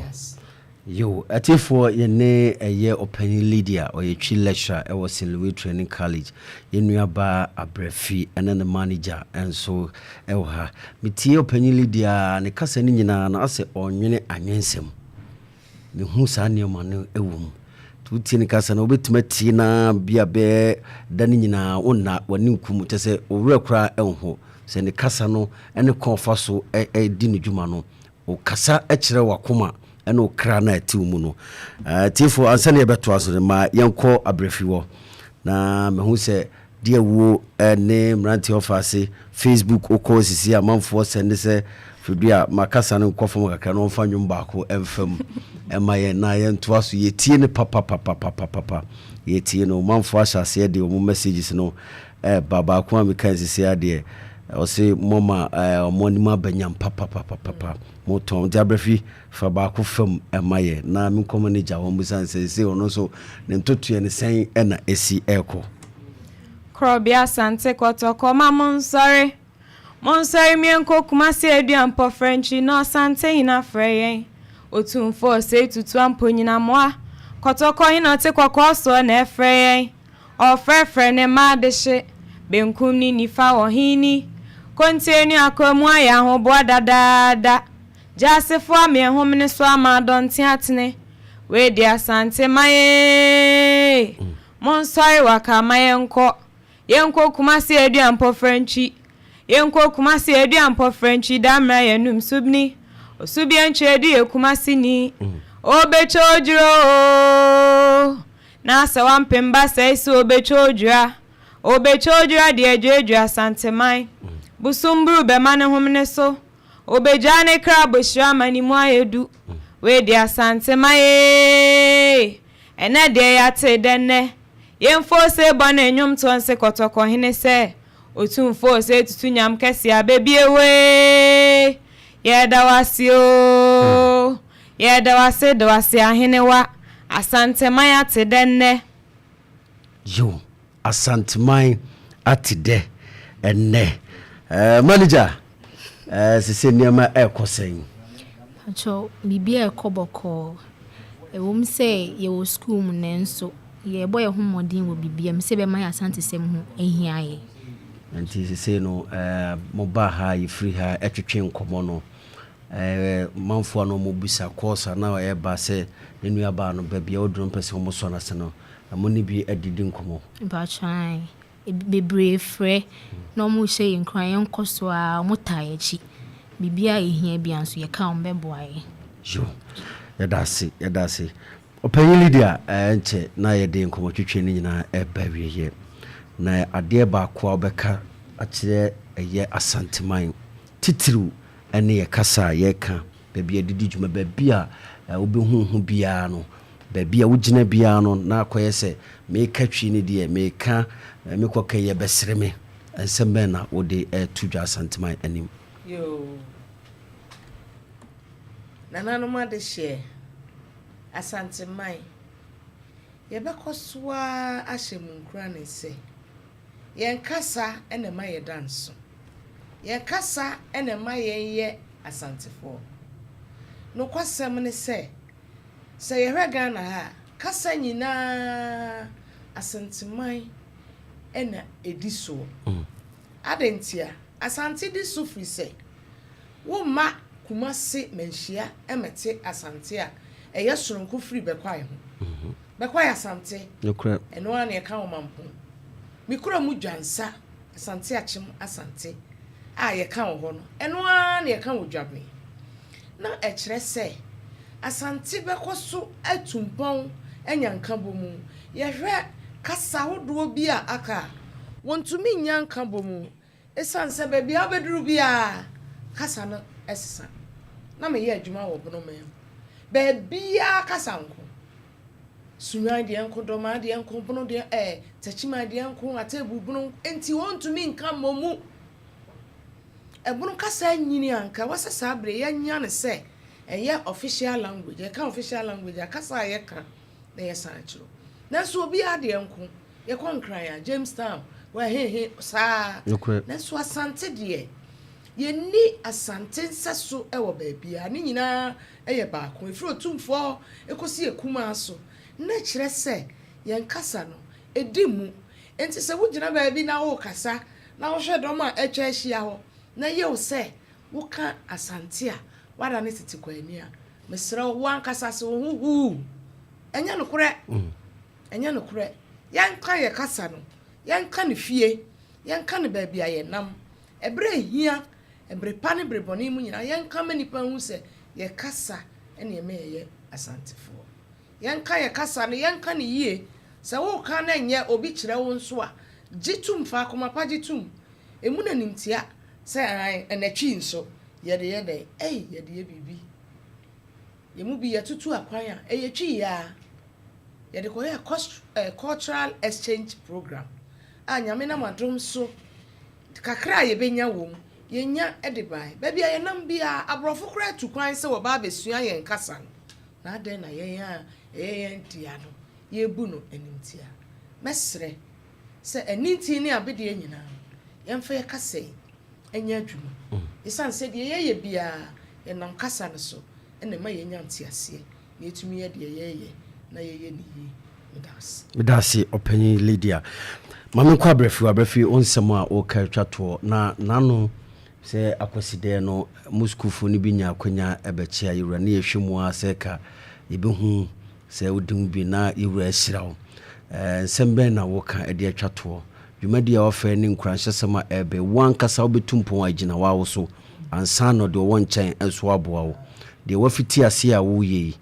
Yo, atiefoɔ yɛne ɛyɛ ɔpanyin Lydia, ɔyɛ Twi lecturer ɛwɔ St. Louis Training College. Yɛn nua baa Abrafi ɛne ne manager nso ɛwɔ ha. Metie ɔpanyin Lydia a, ne kasa no nyinaa no asɛ ɔnwene anwensɛm. Mehu saa nneɛma no ɛwɔ mu. Nti wotie ne kasa no, wobɛtumi atie no ara bi a bɛyɛ da no nyinaa wonna w'ani nku mu, kyerɛ sɛ wo werɛ koraa ɛnho sɛ ne kasa no ɛne kwan ɔfa so ɛdi ne dwuma no Ɔkasa kyerɛ w'akoma ne wo kra no a ɛte wo mu no. Atiefo, ansa na yɛbɛtoa so no, ma yɛnkɔ abrɛfi hɔ na mahu sɛ deɛ wuo ne mmeranteɛ ɔfa ase Facebook wokɔ sisi amanfoɔ sɛnde sɛ fidua a makasa no nkɔ fam kakra na ɔmfa nnwom baako mfa mu ɛma yɛn na yɛntoa so. Yɛtie no papapapapapa, yɛtie no. Manfoɔ ahyɛ aseɛ de wɔn messages no ɛba. Baako a meka sisi adeɛ. Ɔse mɔma ɔmo anim aba nyam papapapapa. Motɔn nti Abrafi fa baako fam ma yɛ na menkɔma no gya hɔ mbusa no sɛ sesei ɔno nso ne ntotoeɛ no sɛn na ɛsi ɛrekɔ. Korɔbea Asante Kɔtɔkɔ ma monsɔre, monsɔre mienkɔ Kumasi Aduampɔ Frɛntwi na Ɔsante hene afrɛ yɛn Otumfoɔ Osei Tutu Amponyinamoa Kɔtɔkɔ hene ɔte kɔkɔɔ soɔ na ɛfrɛ yɛn Ɔrefrɛfrɛ ne mma adehye, benkum ne nifa wɔ he ni? Kontie ne akwamu ayɛ ahoboa dadaada. Gyaasefo ameɛ homene so ama adɔnten atene. Wei deɛ Asante ma yɛn ee! Monsɔre waka ma yɛnkɔ. Yɛnkɔ Kumasi Aduampɔ Frantwi. Yɛnkɔ Kumasi Aduampɔ Frantwi da mmra yɛnum subni. Osubiantwi Adu yɛ Kumasi ni. Obetwa odwira oo! Na sɛ wampem ba sɛe sɛ obetwa odwira, obetwa odwira de adwiradwira Asanteman. Bosomburu bɛma ne homene so, obegyaa ne kra abohyira ama ne mu ayɛ du. Wei deɛ Asanteman eeii, ɛnɛ deɛ yɛate dɛ nnɛ. Yɛmfa ose bɔ ne nnwomtoɔ nse Kɔtɔkɔhene sɛ Otumfoɔ ose tutu nyam kɛseɛ abɛbie woeeii, yɛda wo ase oo. Yɛda wo ase da wo ase ahenewa. Asanteman ate dɛ nnɛ. Yiw, Asanteman ate dɛ nnɛ. Eh, manager, eh, sese nneɛma ɛrekɔ sɛn? Pakyɛw, biribiara rekɔ bɔkɔɔ. Ɛwom sɛ yɛwɔ sukuu mu nanso yɛrebɔ yɛn ho mmɔden wɔ biribiara mu sɛ ɛbɛma yɛn Asantesɛm ho ahia yɛn. Nti sesei no, eh, mobaa ha, yɛfiri ha ɛtwetwe nkɔmmɔ no, Ɛɛ manfoɔ a na wɔn bisa course a na ɛba sɛ ne nua baa no baabi a ɔduru mpɛ sɛ wɔn sɔ n'ase no mo ne bi adidi nkɔmɔ. Mpakyɛw ae bebree frɛ na wɔn hyɛ yɛn nkuran yɛn kɔ so ara wɔn taa yɛn akyi biribiara a yɛhia biara nso yɛka a wɔn bɛboa yɛn. Yo yɛda ase yɛda ase Ɔpanyin Lydia ɛnkyɛ na yɛde nkɔmɔtwetwe no nyinaa ɛreba awieɛ na adeɛ baako a wobɛka akyerɛ ɛyɛ Asanteman titiriw ne yɛ kasa a yɛka, baabi a yɛde di dwuma, baabi a wobɛhu wo ho biara no, baabi a wogyina biara no, na akɔyɛ sɛ meka Twi no deɛ, meka mekɔka yi ɛbɛsere me. Nsɛm bɛn na wode reto dwa Asanteman anim? Yoo. Nananom adehyeɛ, Asanteman, yɛbɛkɔ so ara ahyɛ mo nkurane sɛ, Yɛn kasa na ɛma yɛda nso. Yɛn kasa na ɛma yɛn yɛ Asantefoɔ. Nokwasɛm ne sɛ, sɛ yɛhwɛ Ghana ha a, kasa nyinaa Asanteman na ɛdi soɔ. Adɛn ntia? Asante di so firi sɛ, womma Kumase manhyia mmɛte Asante a ɛyɛ sononko firi Bɛkwae ho. Bɛkwae Asante, ɛno ara na yɛka wɔ Mampong. Me kura mu Dwansa, Asante Akyem Asante a yɛka wɔ hɔ no, ɛno ara na yɛka wɔ Dwaben. Na ɛkyerɛ sɛ Asante bɛkɔ so atu mpɔn anya nkabɔmu. Yɛhwɛ kasa ahodoɔ bi a aka a, wɔntumi nnya nkabɔmu Esiane sɛ baabi a wobɛduru biara kasa no sesa. Na meyɛ adwuma wɔ Bonoman mu. Baabiara kasa nko. Sunyani deɛ nko, Dɔmaa deɛ nko, Bono deɛ ɛɛ, Takyiman deɛ nko, Atebu Bono nko. Enti wɔntumi nka mmɔ mu. Ɛbono kasa anyini a anka ɛwɔ sɛ saa bere yɛanya no sɛ ɛyɛ official language. Yɛka official language a, kasa a yɛka na yɛsan kyerɛw. Nanso obiara deɛ nko. Yɛkɔ Nkran a, James Town, wɔ he he, saa ara. Nanso Asante deɛ, yɛnni Asante nsɛso wɔ baabiara. Ne nyinaa yɛ baako. Ɛfiri Otumfoɔ hɔ kɔsi Akumaa so. Na kyerɛ sɛ, yɛn kasa no, ɛdi mu. Enti sɛ wogyina baabi na worekasa, na wohwɛ dɔm a atwa ahyia hɔ, na ɛyɛ wo sɛ woka Asante a, woadane tete kwaani a, mesrɛ wo, wo ankasa se wo ho huu. Ɛnyɛ nokorɛ. Ɛnyɛ nokorɛ. Yɛnka yɛn kasa no, yɛnka no fie, yɛnka no baabi a yɛnam. Ɛberɛ a ɛhia, ɛbere pa ne bere bɔne mu nyinaa, yɛnka ma nnipa nhu sɛ yɛn kasa na ɛma yɛyɛ Asantefoɔ. Yɛnka yɛn kasa no, yɛnka no yie. Sɛ woreka na ɛnyɛ obi kyerɛ wo nso a, gye tom, fa akoma pa gye tom. Ɛmu no animtia sɛ aane, ɛna Twi nso, yɛde yɛ dɛn? Ei, yɛde yɛ biribi. Yɛn mu bi yɛtutu akwan a, ɛyɛ Twi yi ara. Yɛde kɔyɛɛ cultural exchange program a Nyame nam adom so. Kakra a yɛbɛnya wɔ mu, yɛnya de baeɛ. Baabi a yɛnam biara, aborɔfo koraa tu kwan sɛ wɔba abɛsua yɛn kasa no. Na adɛn na yɛn a ɛyɛ yɛn dea no, yɛrebu no animtia? Mɛsrɛ sɛ anintin ne abedeɛ nyinaa no, yɛmfa yɛn kasa yi nyɛ adwuma. Ɛsiane sɛ deɛ yɛyɛ biara, yɛnam kasa no so na ɛma yɛnya nteaseɛ na yɛtumi yɛ deɛ yɛreyɛ na yɛyɛ no yie. Meda ase. Meda ase Ɔpanyin Lydia. Ma menkɔ Abrɛfi hɔ. Abrɛfi, wo nsɛm a woreka atwa toɔ na n'ano sɛ Akwasidɛɛ no mo sukuufoɔ no bi nya akwanya bɛkyea yɛwura ne yɛhwɛ mu ara sɛ ka yɛbɛhu sɛ wodi ho bi na yɛwura ahyira wo. Nsɛm bɛn na woka de atwa toɔ? Dwumadi a wɔafrɛ ne nkuranhyɛsɛm a ɛrebɛ, wo ankasa wobɛtu mpɔn agyina w'awo so ansa na deɛ ɔwɔ nkyɛn nso aboa wo. Deɛ woafiti aseɛ a woreyɛ yi,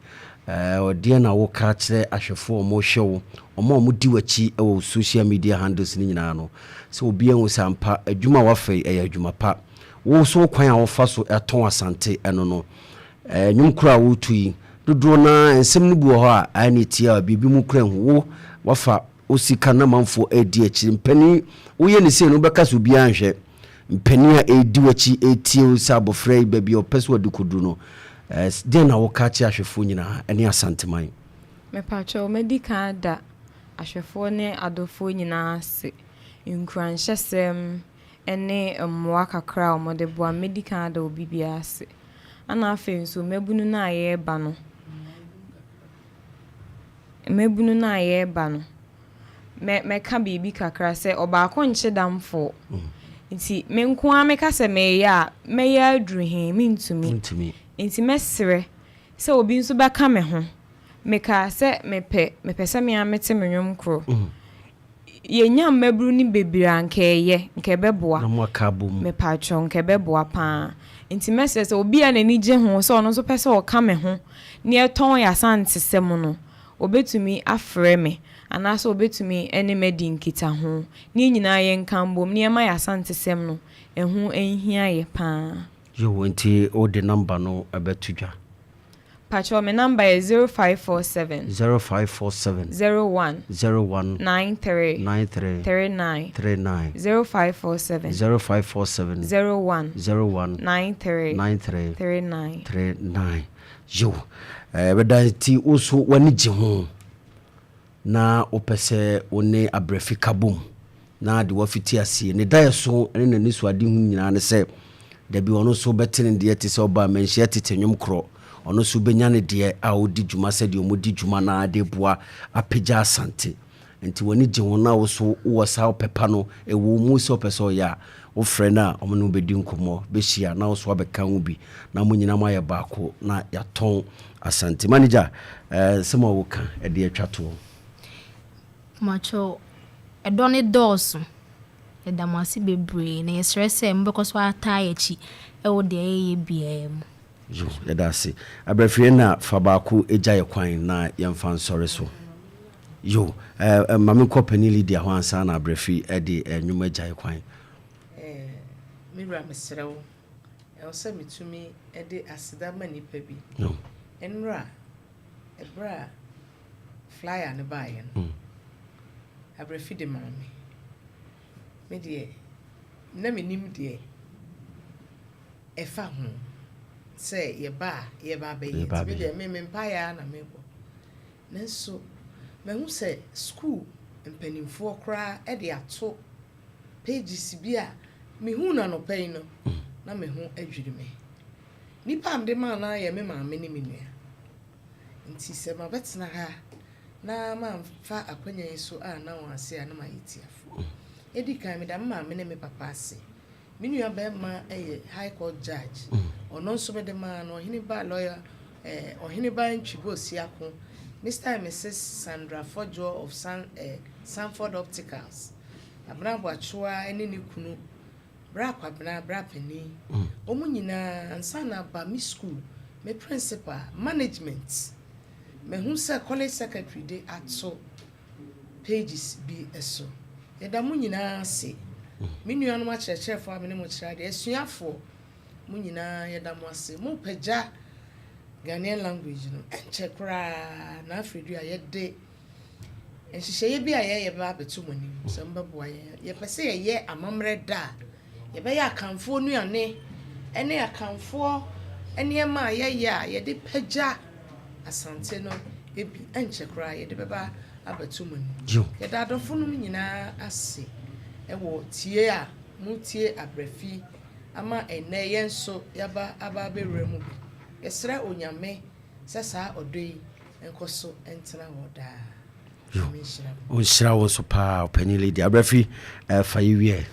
deɛn na woka kyerɛ ahwɛfoɔ a wɔrehwɛ wo, wɔn a wɔdi w'akyi wɔ wo social media handles no nyinaa no, sɛ obiara hu sɛ ampa adwuma a woafa yi ɛyɛ adwuma pa. Wo nso wo kwan a wofa so tɔn Asante ɛno no, nnwom koro a woreto yi, dodoɔ no ara nsɛm no bi wɔ hɔ a ayɛ ne tia a biribi mu kora nhu. Wo woafa wo sika na amanfoɔ redi akyire. Mpanin, woyɛ no sei no wobɛka sɛ obiara nhwɛ. Mpanin a ɛredi w'akyi retie wo sɛ abɔfra yi baabi a ɔpɛ sɛ ɔde kɔduru no, deɛn na woka kyerɛ ahwɛfoɔ nyinaa ne Asanteman? Mepakyɛw, mɛdi kan ada ahwɛfoɔ ne adɔfoɔ nyinaa ase. Nkuranhyɛsɛm ne mmoa kakra a wɔde boa me, mɛdi kan ada obi biara ase. Ɛna afei nso, mmabunu no a yɛreba no, mmabunu no a yɛreba no, mɛ mɛka biribi kakra sɛ ɔbaako nkye damfoɔ. Nti me nko ara meka sɛ mereyɛ a, mɛyɛ aduru he? Mentumi. Wontumi. Nti mɛsrɛ sɛ obi nso bɛka me ho. Mekaa sɛ mepɛ, mepɛ sɛ me ara mete me nnwom koro. Yɛnya mmabunu no bebree a nka ɛyɛ, nka ɛbɛboa. Na moaka abom. Mepakyɛw, nka ɛbɛboa paa. Nti mɛsrɛ sɛ obi a n'ani gye ho sɛ ɔno nso pɛ sɛ ɔka me ho na yɛtɔn yɛn Asantesɛm no, obetumi afrɛ me anaasɛ obetumi ne me adi nkitaho na yɛn nyinaa yɛnka mbom na yɛmma yɛn Asantesɛm no ɛho nhia yɛ paa. Yoo, nti wode number no bɛto dwa? Pakyɛw me number yɛ 0547. 0547. 01. 01. 93. 93. 39. 39. 0547. 0547. 01. 01. 93. 93. 39. 39. Yiw, ɛbɛda nti wo nso w'ani gye ho na wopɛ sɛ wo ne abrɛfi ka bom na de wafiti aseɛ. Ne daeɛso ne n'anisoadehu nyinaa ne sɛ da bi ɔno nso bɛte ne deɛ te sɛ ɔbaa manhyia tete nnwom korɔ. Ɔno nso bɛnya ne deɛ a ɔdi dwuma sɛdeɛ wɔdi dwuma no ara de boa apagya Asante. Nti w'ani gye ho na wo so wowɔ saa ɔpɛ pa no wɔ wo mu sɛ wopɛ sɛ ɔyɛ a, wofrɛ no a ɔmo ne wo bɛdi nkɔmmɔ, bɛhyia na wo so abɛka ho bi na mo nyinaa moayɛ baako na yɛatɔn Asante. Manager, eh, nsɛm a woka de atwa toɔ? Mpakyɛw, ɛdɔ no dɔɔso. Yɛda mo ase bebree na yɛsrɛ sɛ mobɛkɔ so ataa yɛn akyi wɔ deɛ yɛyɛ biara mu. Yo, yɛda ase. Abrafie na fa baako gya yɛ kwan na yɛmfa nsɔre so. Yo, eh, eh, ma menkɔ Panin Lydia hɔ ansa na Abrafi de eh, nnwom agya yɛ kwan. Eh, me wura mesrɛ wo, ɛwɔ sɛ metumi de aseda ma nnipa bi. No. Nnora, ɛberɛ a flyer no baeɛ no, Abrafi de maa me. Me deɛ, na mennim deɛ ɛfa ho sɛ yɛba a yɛreba abɛyɛ. Nti me deɛ, me me mpaeɛ ara na mebɔ. Nanso mahu sɛ sukuu mpanimfoɔ koraa de ato pages bi a mehuu no anɔpa yi no, na me ho adwiri me. Nnipa a mede maa no ara yɛ me maame ne me nua. Nti sɛ mabɛtena ha na mamfa akwanya yi so anna wɔn ase a, na mayɛ tiafoɔ. Ɛdi kan, meda me maame ne me papa ase. Me nua barima yɛ High Court Judge. Ɔno nso mede maa no, Ɔhene ba lawyer eh, Ɔhene ba Ntwi Bosiako, Mister and Misis Sandra Fodjour of San eh, Sanford Opticals, Abena Aboakyewa ne ne kunu, Bra Kwabena, Bra Panin, wɔn nyinaa ansa na aba me school, me principal, management. Mahu sɛ college secretary de ato pages bi so. Yɛda mo nyinaa ase. Me nuanom akyerɛkyerɛfoɔ a me ne mo kyerɛ adeɛ, asuafoɔ, mo nyinaa yɛda mo ase. Mopagya Ghanaian language no, ɛnkyɛ koraa na afei du a yɛde nhyehyɛeɛ bi a yɛyɛ bɛba abɛto mo anim sɛ mobɛboa yɛn. Yɛpɛ sɛ yɛyɛ amammerɛ da a. Yɛbɛyɛ Akanfoɔ nnuane ne Akanfoɔ nneɛma a yɛyɛ a yɛde pagya Asante no bi. Ɛnkyɛ koraa yɛde bɛba abɛto mo anim. Yɛda adɔfonom nyinaa ase wɔ tie a motie Abrafi ama ɛnnɛ yɛn nso yɛaba aba abɛwura mu bi. Yɛsrɛ Onyame sɛ saa ɔdɔ yi nkɔ so ntena hɔ daa. Nyame nhyira mo. Ɔnhyira wo nso paa ɔpanin Lydia. Abrafi eh, fa yi wiɛ.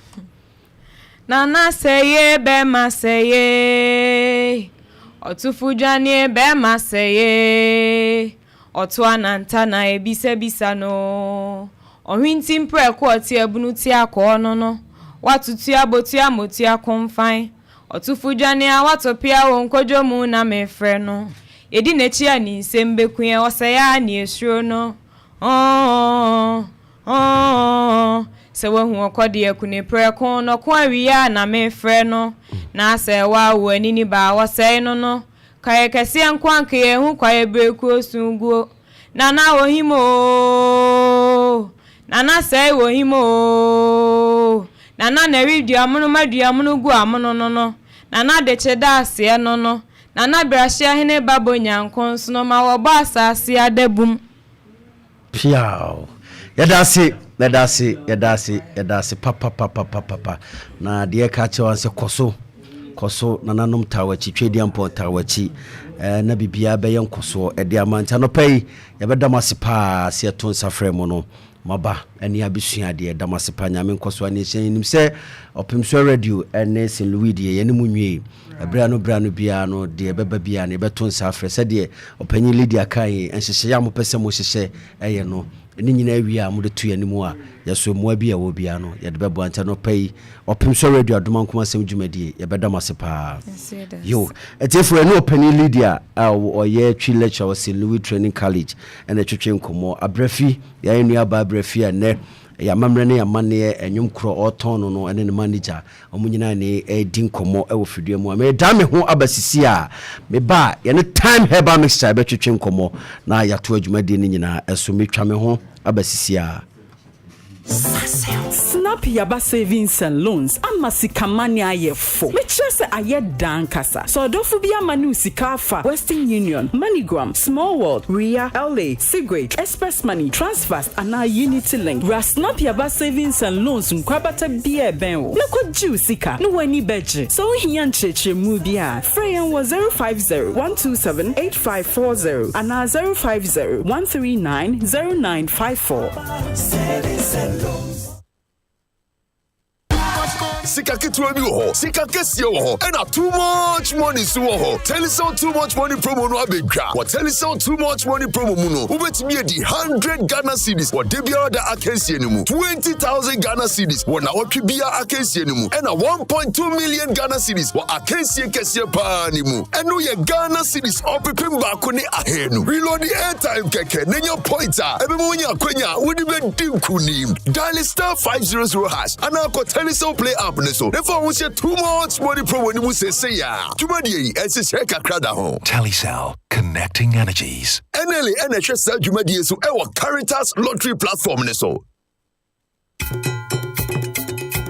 Nana sɛye bɛma sɛye Ɔtofo dwane bɛma sɛye Ɔto ananta na ebisabisa no Ɔhwinti mprɛko ɔte abunu te akɔɔ no no Watotua botua motua komfan Ɔtofo dwane a watɔ pea wɔ nkodwo mu na mefrɛ no Yɛdi n'akyi a ne nsam bɛku yɛn Ɔsɛe a ne yɛsuro no Oh, oh, Sɛ wahu ɔkɔdeɛ aku ne prɛko na ɔko awie a na mefrɛ no Na sɛ wawo anini ba a wɔsɛe no no Kwaeɛ kɛseɛ nko anka yɛnhu kwaeɛ berekuo so guo Nana wɔ him oo, Nana sɛe wɔ him oo, Nana na ɛredua mono ma dua mono gu amono no no, Nana dekye da aseɛ no no, Nana Brahyeɛ hene ba bɔ nyankonsono ma wɔbɔ asaase adabum. Piaaww. Yɛda ase, yɛda ase, yɛda ase, yɛda ase papapapapapa. Na deɛ ɛka akyerɛ wa sɛ kɔ so, kɔ so, nananom taa w'akyi, Tweediampɔn taa w'akyi, eh, na biribiara bɛyɛ nkɔsoɔ ɛde ama. Nti anɔpa yi, yɛbɛda mo ase paa sɛ yɛto nsa frɛ mo no, moaba ɛne abɛsua adeɛ. Yɛda mo ase paa, Nyame nkɔsoɔ ane nhyira. Yɛnim sɛ Ɔpemsoɔ Radio ɛne St. Louis deɛ, yɛne mo nwiei. Ɛberɛ ano berɛ ano biara no, deɛ ɛbɛba biara no, yɛbɛto nsa afrɛ. Sɛdeɛ Ɔpanyin Lydia kae yi, nhyehyɛeɛ a mopɛ sɛ mohyehyɛ yɛ no, ne nyinaa wie a, mode to yɛn anim a, yɛso mmoa bi a ɛwɔ biara no, yɛde bɛboa. Nti anɔpa yi, Ɔpem Sɔ Radio Adom Ankomasɛm dwumadie, yɛbɛda mo ase paa. Yo, atiefoɔ, yɛne Ɔpanin Lydia a ɔyɛ Twi lecturer wɔ St. Louis Training College na ɛtwetwe nkɔmmɔ. Abrafi, yɛn nuabaa Abrafi a nnɛ yɛn amammerɛ ne yɛn amanneɛ, nnwom korɔ ɔretɔn no no ne ne manager Wɔn nyinaa ne redi nkɔmmɔ wɔ fidua mu a meredan me ho aba sisi a meba a yɛne Thyme Herbal Mixture bɛtwetwe nkɔmmɔ na yɛato adwumadie no nyinaa so. Metwa me ho aba sisi a. Snap Yaba Savings and Loans ama sika mane ayɛ fo. Mekyerɛ sɛ ayɛ da ankasa. Sɛ ɔdɔfo bi ama ne wo sika afa Western Union, MoneyGram, Small World, Ria, LA, Sigrid, Express Money, Transfast anaa Unity Link. Wura Snap Yaba Savings and Loans nkorabata biara a ɛbɛn wo na kɔgye wo sika na w'ani bɛgye. Sɛ wohia nkyerɛkyerɛmu bi a, frɛ yɛn wɔ 050 127 8540 anaa 050 139 0954. Savings and Loans. Sika ketewa bi wɔ hɔ, sika kɛseɛ wɔ hɔ, ɛna too much money nso wɔ hɔ. Telecel too much money promo no abɛdwa. Wɔ Telecel too much money promo mu no, wobɛtumi adi 100 Ghana cedis wɔ da biara da akansie no mu, 20,000 Ghana cedis wɔ nawɔtwe biara akansie no mu, ɛna 1.2 million Ghana cedis wɔ akansie kɛseɛ paa no mu. Ɛno yɛ Ghana cedis 1,200. Reload airtime kɛkɛ na nya point a ɛbɛma woanya akwanya a wode bɛdi nkonim. Dial star 500 hash anaa kɔ Telecel Play app no so na fa wo ho hyɛ Too Much Money promo no mu seesei a. Dwumadie yi, nhyehyɛe kakra da ho. Telecel, connecting energies. NLA na ɛhwɛ saa dwumadie so wɔ Caritas Lottery Platform no so.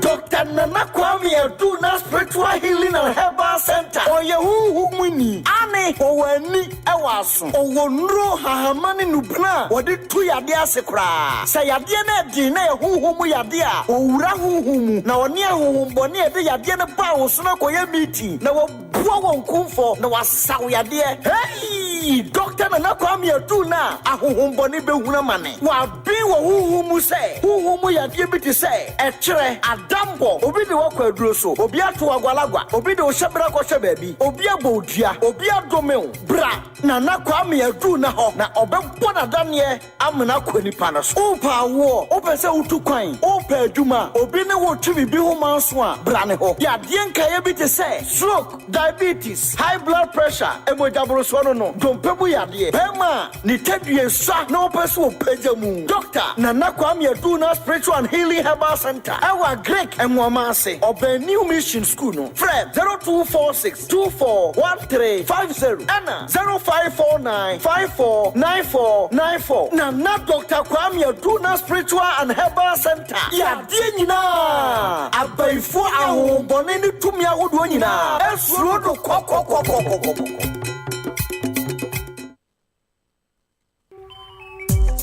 Dr. Nana Kwame Adu na Spiritual Healing and Herbal Center. Ɔyɛ honhom mu ni. Ane, ɔwɔ ani, ɛwɔ aso. Ɔwɔ nnuro, hahama ne nnubena a wɔde tu yadeɛ ase koraa. Sɛ yadeɛ no ɛden na ɛyɛ honhom mu yadeɛ a, ɔwura honhom mu na ɔne ahonhommɔne a ɛde yadeɛ no baa wo so no akɔyɛ meeting na wabua wɔn kumfɔ na wasa wo yadeɛ. Hey! Dɔkta Nana Kwame Adu no a ahonhommɔne bɛhunu amane. Waben wɔ honhom mu sɛ honhom mu yadeɛ bi te sɛ ɛkyerɛ, adammɔ, obi de wo akɔ aduro so, obi ato wo agwalagwa, obi de wo hyɛberɛ akɔhyɛ baabi, obi abɔ wo dua, obi adome wo. Bra Nana Kwame Adu na hɔ na ɔbɛbɔ n'adaneɛ amena akɔ nipa no so. Wopɛ awoɔ, wopɛ sɛ wotu kwan, wopɛ adwuma, obi ne wo retwe biribi ho manso a, bra ne hɔ. Yadeɛ nkaeɛ bi te sɛ stroke, diabetes, high blood pressure, mogyaborosoɔ no no. Dompe mu yadeɛ, bɛrima a ne tadua sua na ɔpɛ sɛ ɔpagya mu. Dɔkta Nana Kwame Aduna Spiritual and Healing Herbal Center ɛwɔ Agric Nwoma ase, ɔbɛn New Mission School no. Frɛ 0246 241350 ɛna 0549 549494. Nana Dɔkta Kwame Aduna Spiritual and Herbal Center, yadeɛ nyinaa, abayifoɔ, ahonhommɔne ne tumi ahodoɔ nyinaa esuro no kɔkɔkɔkɔkɔkɔ.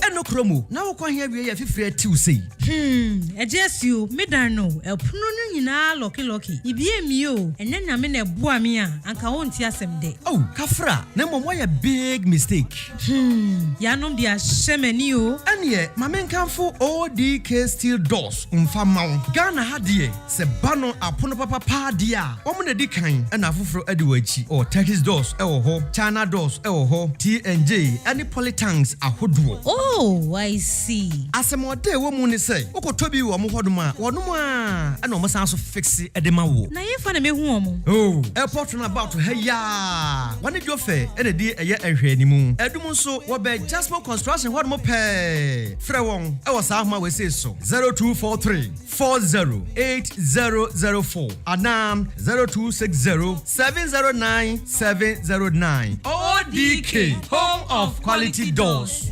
Ɛno mu na wokɔ he awie yɛ fifiri atiw sei? Ɛgye asi o, me dan no, ɛpono no nyinaa lock lock. Ibie mmie o, ɛnyɛ Nyame na ɛboa me a, anka wonte asɛm dɛ. Oh, kafra, na mmom woayɛ big mistake. Yanom de ahyɛ m'ani o. Ɛneɛ, ma menkamfo ODK Steel Doors mfa ma wo. Ghana ha deɛ, sɛ ba no apono papapaa deɛ a, wɔn na di kan ɛna afoforɔ adi wɔ akyi. Ɔ Turkish doors ɛwɔ hɔ, China doors ɛwɔ hɔ, T&J ɛne polytanks ahodoɔ. Oh, I see. Asɛm ɔda ɛwɔ mu ne sɛ, wokɔtɔ bi wɔ mo hɔnom a, wɔnom a ɛna wɔn san so fix ɛde ma wo. Na yɛmfa na mehu wɔn? Oh, airport roundabout ha yaa. Wɔne dwo fɛ ɛna di ɛyɛ nhwɛanimu. Ɛdum nso wɔbɛ Jasmine Construction hɔnom pɛɛ. Frɛ wɔn ɛwɔ saa ahoma wɔ so 0243 408004 anaa 0260 709 709. ODK, home of quality doors.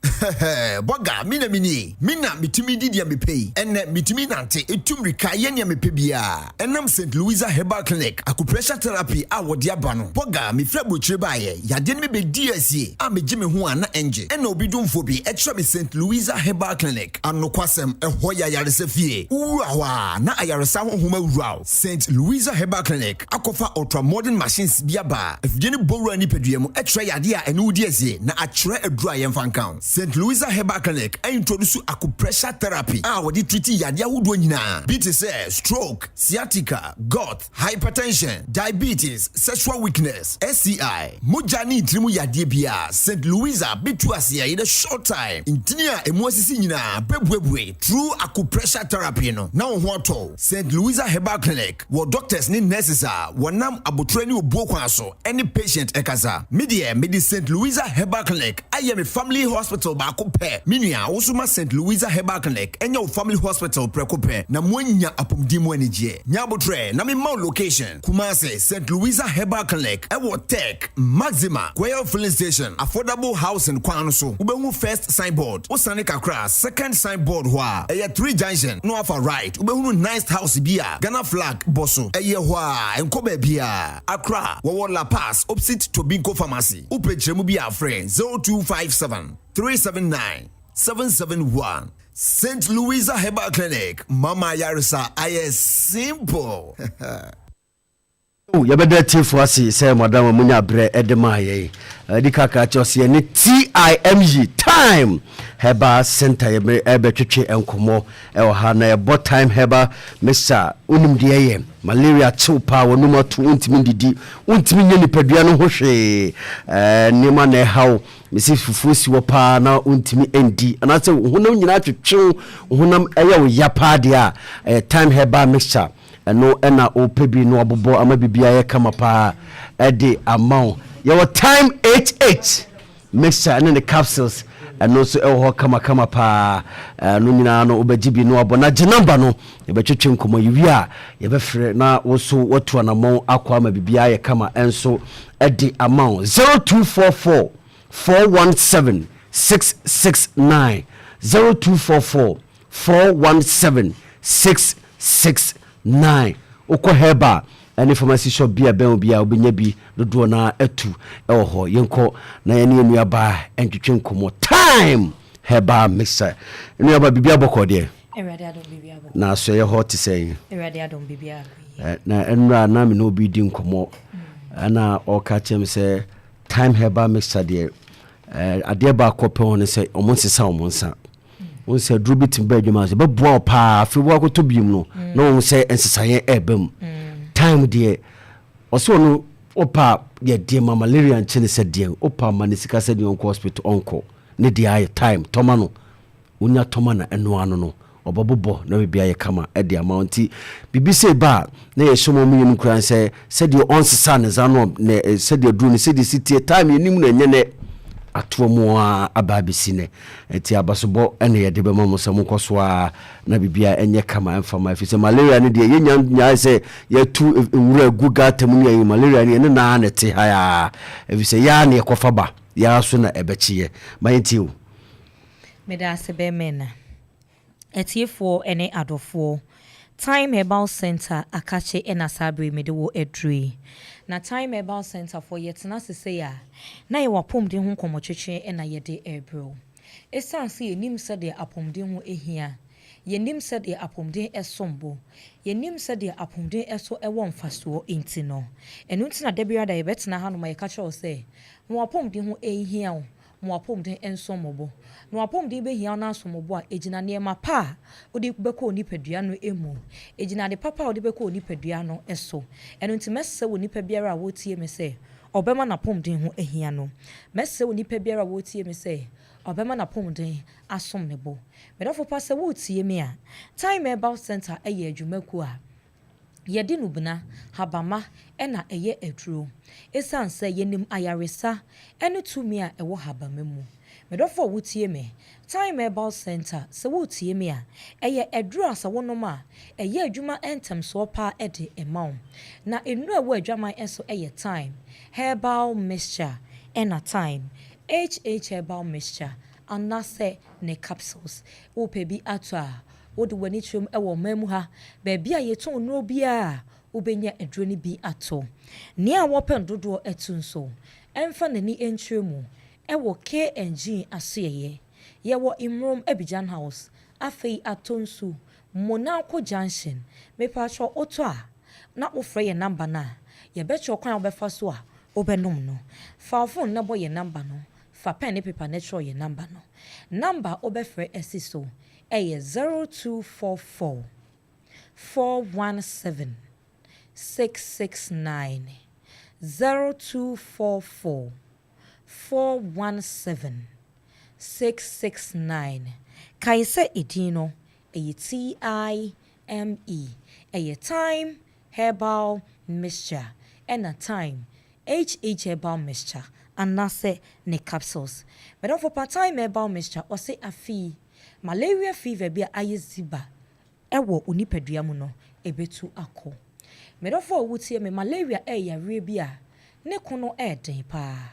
Bɔga me na menie, me na metumi di deɛ mepɛ yi. Ɛnɛ metumi nante, ɛtu mmirika, yɛ nea mepɛ biara ɛnam St Louisa Herbal Clinic acupressure therapy a wɔde aba no. Bɔga, mefiri aburokyire baeɛ, yadeɛ no mebɛdi asie a megye me ho a na ɛngye. Ɛna obi domfoɔ bi ɛkyerɛ me St Louisa Herbal Clinic. Anokwasɛm, ɛhɔ yɛ ayaresa fie. Wowura hɔ a na ayaresa honhom awura wo. St Louisa Herbal Clinic akɔfa ultra modern machines bi aba. Afidie no bɔwura nipadua mu, ɛkyerɛ yadeɛ a ɛne wodi asie na akyerɛ aduru a yɛmfa nka wo. St Louisa Herbal Clinic introduce acupressure therapy a wɔde treat yadeɛ ahodoɔ nyinaa bi te sɛ stroke, sciatica, gout, hypertension, diabetes, sexual weakness, STI, mogya ne ntini mu yadeɛ bia. St Louisa bɛtu aseɛ in a short time. Ntini a emu asisi nyinaa bɛbuebue through acupressure therapy no na wo ho atɔ. St Louisa Herbal Clinic wɔ doctors ne nurses a wɔnam abotire ne obuo kwan so ɛne patient ɛkasa. Me deɛ, mede St Louisa Herbal Clinic ayɛ me family hospital baako pɛ. Me nua, wo so ma St Louisa Herbal Clinic ɛnyɛ wo family hospital prɛko pɛ na moanya apɔmuden mu anigyeɛ. Nya abotire na mema wo location. Kumase, St Louisa Herbal Clinic ɛwɔ Tech Maxima Quail Filling Station, affordable housing kwan no so. Wobɛhu first signboard, wosane kakra, second signboard hɔ a ɛyɛ three junction na wafa right, wobɛhunu nice house bi a Ghana flag bɔ so. Ɛyɛ hɔ a, nkɔ baabiaa. Accra, wɔwɔ La Paz opposite Tobinco Pharmacy. Wopɛ kyerɛmu bi a, frɛ 0257 379 771. St Louisa Herbal Clinic, mama yaresa ayɛ simple. Oh, yɛbɛda atiefoɔ ase sɛ madam a munya berɛ ɛde maa yɛn. Ɛdi kakra kyerɛ sɛ yɛne Time Time Herbal Center yɛbɛ ɛbɛtwetwe nkɔmmɔ ɛwɔ ha na yɛbɔ Time Herbal Mixture. Wonim deɛ ɛyɛ malaria kyew paa, wɔnum ato, wontumi ndidi, wontumi nyɛ nipadua no ho hwee, nneɛma na ɛhaw mesi fufuo si hɔ paa na wontumi ndi, anaasɛ honam nyinaa twetwew, honam ɛyɛ wo ya paa deɛ a, ɛyɛ Time Herbal Mixture. Ɛno ɛna wopɛ bi na wabobɔ ama biribiara yɛ kama paa ɛde ama wo. Yɛwɔ Time 88 Mixture ɛne ne capsules, ɛno nso ɛwɔ hɔ kamakama paa. Ɛno nyinaa no wobɛgye bi na wabɔ na gye number no, yɛbɛtwetwe nkɔmmɔ. Yɛwie a yɛbɛfrɛ na wo so watu anammɔn akɔ ama biribiara yɛ kama ɛnso ɛde ama wo. 0244 417 669, 0244 417 669. Wokɔ herbal ɛne pharmacy shop bi a bɛn wo bi a, wobɛnya bi dodoɔ no atu ɛwɔ hɔ. Yɛnkɔ na yɛne yɛ nuabaa ɛntwetwe nkɔmmɔ. Time Herbal Mixture, nuaba, biribi abɔkɔ deɛ? Awurade adom, biribi abɔ. Na asɔeɛ hɔ te sɛn? Awurade adom, biribi akɔ yie. Na ɛnnora na me ne obi di nkɔmmɔ ɛna ɔka kyerɛ me sɛ Time Herbal Mixture deɛ, adeɛ baako pɛ ho ne sɛ ɔmo nsesa ɔmo nsa. Wɔn sɛ duro bi tumi ba adwuma sɛ bɛboa wo paa, afei wɔakɔtɔ biom no na wɔn sɛ nsesaeɛ ɛɛba mu. Time deɛ, ɔsɛ ɔno ɔpa yɛ deɛ ma malaria nkye ne sɛ deɛ ɔpa ma ne sika sɛ deɛ ɔnkɔ hospital ɔnkɔ ne deɛ ayɛ time tɔma no wonya tɔma na ɛno ano no. Ɔbɛbobɔ na biribi ayɛ kama de ama wo. Nti biribi sei ba a, na yɛhyɛ mo mmienu nkuran sɛ sɛdeɛ ɔnsesa ne nsa no ne sɛdeɛ duro no sɛdeɛ si teɛ time yɛnim no ɛnyɛ nɛ atoɔ mu a aba abɛsi nɛ. Nti abasobɔ ɛna yɛde bɛma mo sɛ monkɔ so a na biribiara ɛnyɛ kama ɛmfa ma, ɛfiri sɛ malaria no deɛ yɛnya nyae sɛ yɛtu nwura gu gata mu ne yɛyi malaria no, yɛne naa na ɛte ha yaa, ɛfiri sɛ yɛa ne yɛkɔfa ba yɛa so na ɛbɛkyeɛ. Ma yɛntie o. Meda ase bɛmɛna. Atiefoɔ ne adɔfoɔ, Time Herbal Center akakye ɛna saa bere mede wɔ aduru yi. Na Time Herbal Center foɔ, yɛtena ase sei a, na yɛwɔ apɔmuden ho nkɔmmɔtwetwe ɛna yɛde ɛrebrɛ wo. Ɛsiane sɛ yɛnim sɛdeɛ apɔmuden ho ehia, yɛnim sɛdeɛ apɔmuden ɛsom bo, yɛnim sɛdeɛ apɔmuden ɛso ɛwɔ mfasoɔ nti no, ɛno nti na da biara da yɛbɛtena hanom a yɛka kyerɛ wo sɛ, ma w'apɔmuden ho ɛnhia wo, ma w'apɔmuden nsom wo bo. Na w'apɔmuden bɛhia wo na asom wo bo a, ɛgyina nneɛma pa a wode bɛkɔ wo nipadua no mu. Ɛgyina ade papa a wode bɛkɔ wo nipadua no so. Ɛno nti mɛsrɛ wɔ nipa biara a wɔretie me sɛ ɔbɛma n'apɔmuden ho ahia no. Mɛsrɛ wɔ nipa biara a wɔretie me sɛ ɔbɛma n'apɔmuden asom ne bo. Medɔfo pa, sɛ woretie me a, Time Herbal Center yɛ adwumakuo a yɛde nubena, habama ɛna ɛyɛ aduro. Ɛsiane sɛ yɛnim ayaresa ɛne tumi a ɛwɔ habama mu. Medɔfo a wotie me, Time Herbal Center, sɛ wotie me a, ɛyɛ aduro a sɛ wonom a, ɛyɛ adwuma ntɛmsoɔ paa ɛde ɛma wo. Na nnuro a ɛwɔ adwaman ɛso ɛyɛ Time Herbal Mixture ɛna Time HH Herbal Mixture anaasɛ ne capsules. Wopɛ bi ato a, wode w'ani kyerɛm ɛwɔ ɔman mu ha, baabi a yɛtɔn nnuro biara, wobɛnya aduro no bi ato. Nea wɔpɛ dodoɔ ɛto nso, ɛmfa n'ani nkyerɛ mu ɛwɔ KNG asoɛyɛ. Yɛwɔ Imrom Abidjan House, afei Atonsu, Monaco Junction. Mepatwɔ, wotɔ a, na wofrɛ yɛn number no a, yɛbɛkyerɛ kwan a wobɛfa so a wobɛnom no. Fa wo phone na bɔ yɛn number no, fa pen ne paper na kyerɛw yɛn number no. Number a wobɛfrɛ asi so ɛyɛ 0244 417 669, 0244 417 669. Kae sɛ edin no ɛyɛ TIME, ɛyɛ Time Herbal Mixture ɛna Time HH Herbal Mixture anaasɛ ne capsules. Medɔfo pa, Time Herbal Mixture ɔse afei malaria fever bi a ayɛ ziba ɛwɔ onipadua mu no ɛbɛtu akɔ. Medɔfo a wotie me, malaria ɛyɛ yareɛ bi a ne ko no ɛɛden paa.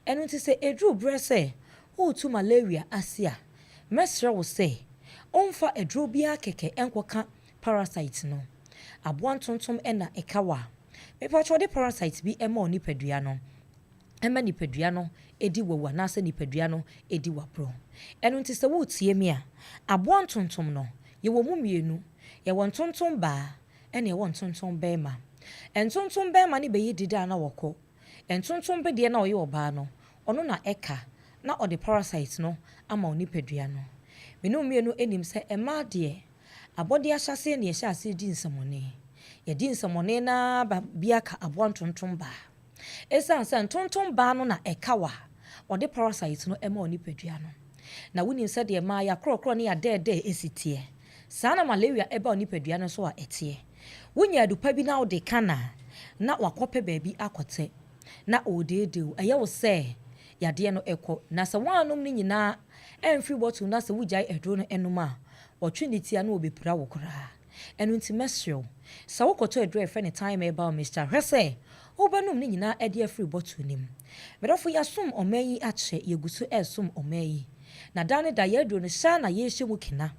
Ɛno nti sɛ ɛduru berɛ sɛ woretu malaria ase a, mɛsrɛ wo sɛ ɔmfa aduro biara kɛkɛ ɛnkɔka parasite no. Aboa ntontom ɛna ɛka wa. Mepatwɛ, ɔde parasite bi ɛma onipadua no, ɛma nipadua no ɛdi wawu anaasɛ nipadua no ɛdi waborɔ. Ɛno nti sɛ woretie me a, aboa ntontom no, yɛwɔ mu mmienu. Yɛwɔ ntontom baa ɛna yɛwɔ ntontom bɛrima. Ntontom bɛrima no bɛyɛ dida na wɔkɔ. Ntontom bedeɛ na ɔyɛ ɔbaa no, ɔno na ɛka na ɔde parasite no ama onipadua no. Mene mmienu anim sɛ mmaa deɛ, abɔde ahyɛseɛ ne yɛhyɛ aseɛ di nsɛmɔne. Yɛdi nsɛmɔne naa ba bi aka aboa ntontom baa. Ɛsiane sɛ ntontom baa no na ɛka wa, ɔde parasite no ɛma onipadua no. Na wonim sɛ deɛ mmaa yɛakorɔkorɔ ne yɛadɛɛdɛɛ ɛsi teɛ. Saa na malaria ɛba onipadua no so a ɛteɛ. Wonya adupa bi na wode ka na na wakɔpɛ baabi akɔtɛ na ɔredeedew, ɛyɛ wo sɛ yadeɛ no ɛkɔ. Na sɛ woanom no nyinaa ɛmfiri bottle na sɛ wogyae aduro no ɛnom a, ɔtwe ne tia na ɔbɛpira wo koraa. Ɛno nti mɛsrɛ wo sɛ wokɔtɔ aduro a yɛfrɛ no Time Herbal Mixture, hwɛ sɛ wobɛnom ne nyinaa ɛde afiri bottle no mu. Medɔfo, yɛasom ɔman yi akyɛ, yɛgu so ɛresom ɔman yi. Na da ne da yɛ aduro no hyɛ na yɛrehyɛ mu kena.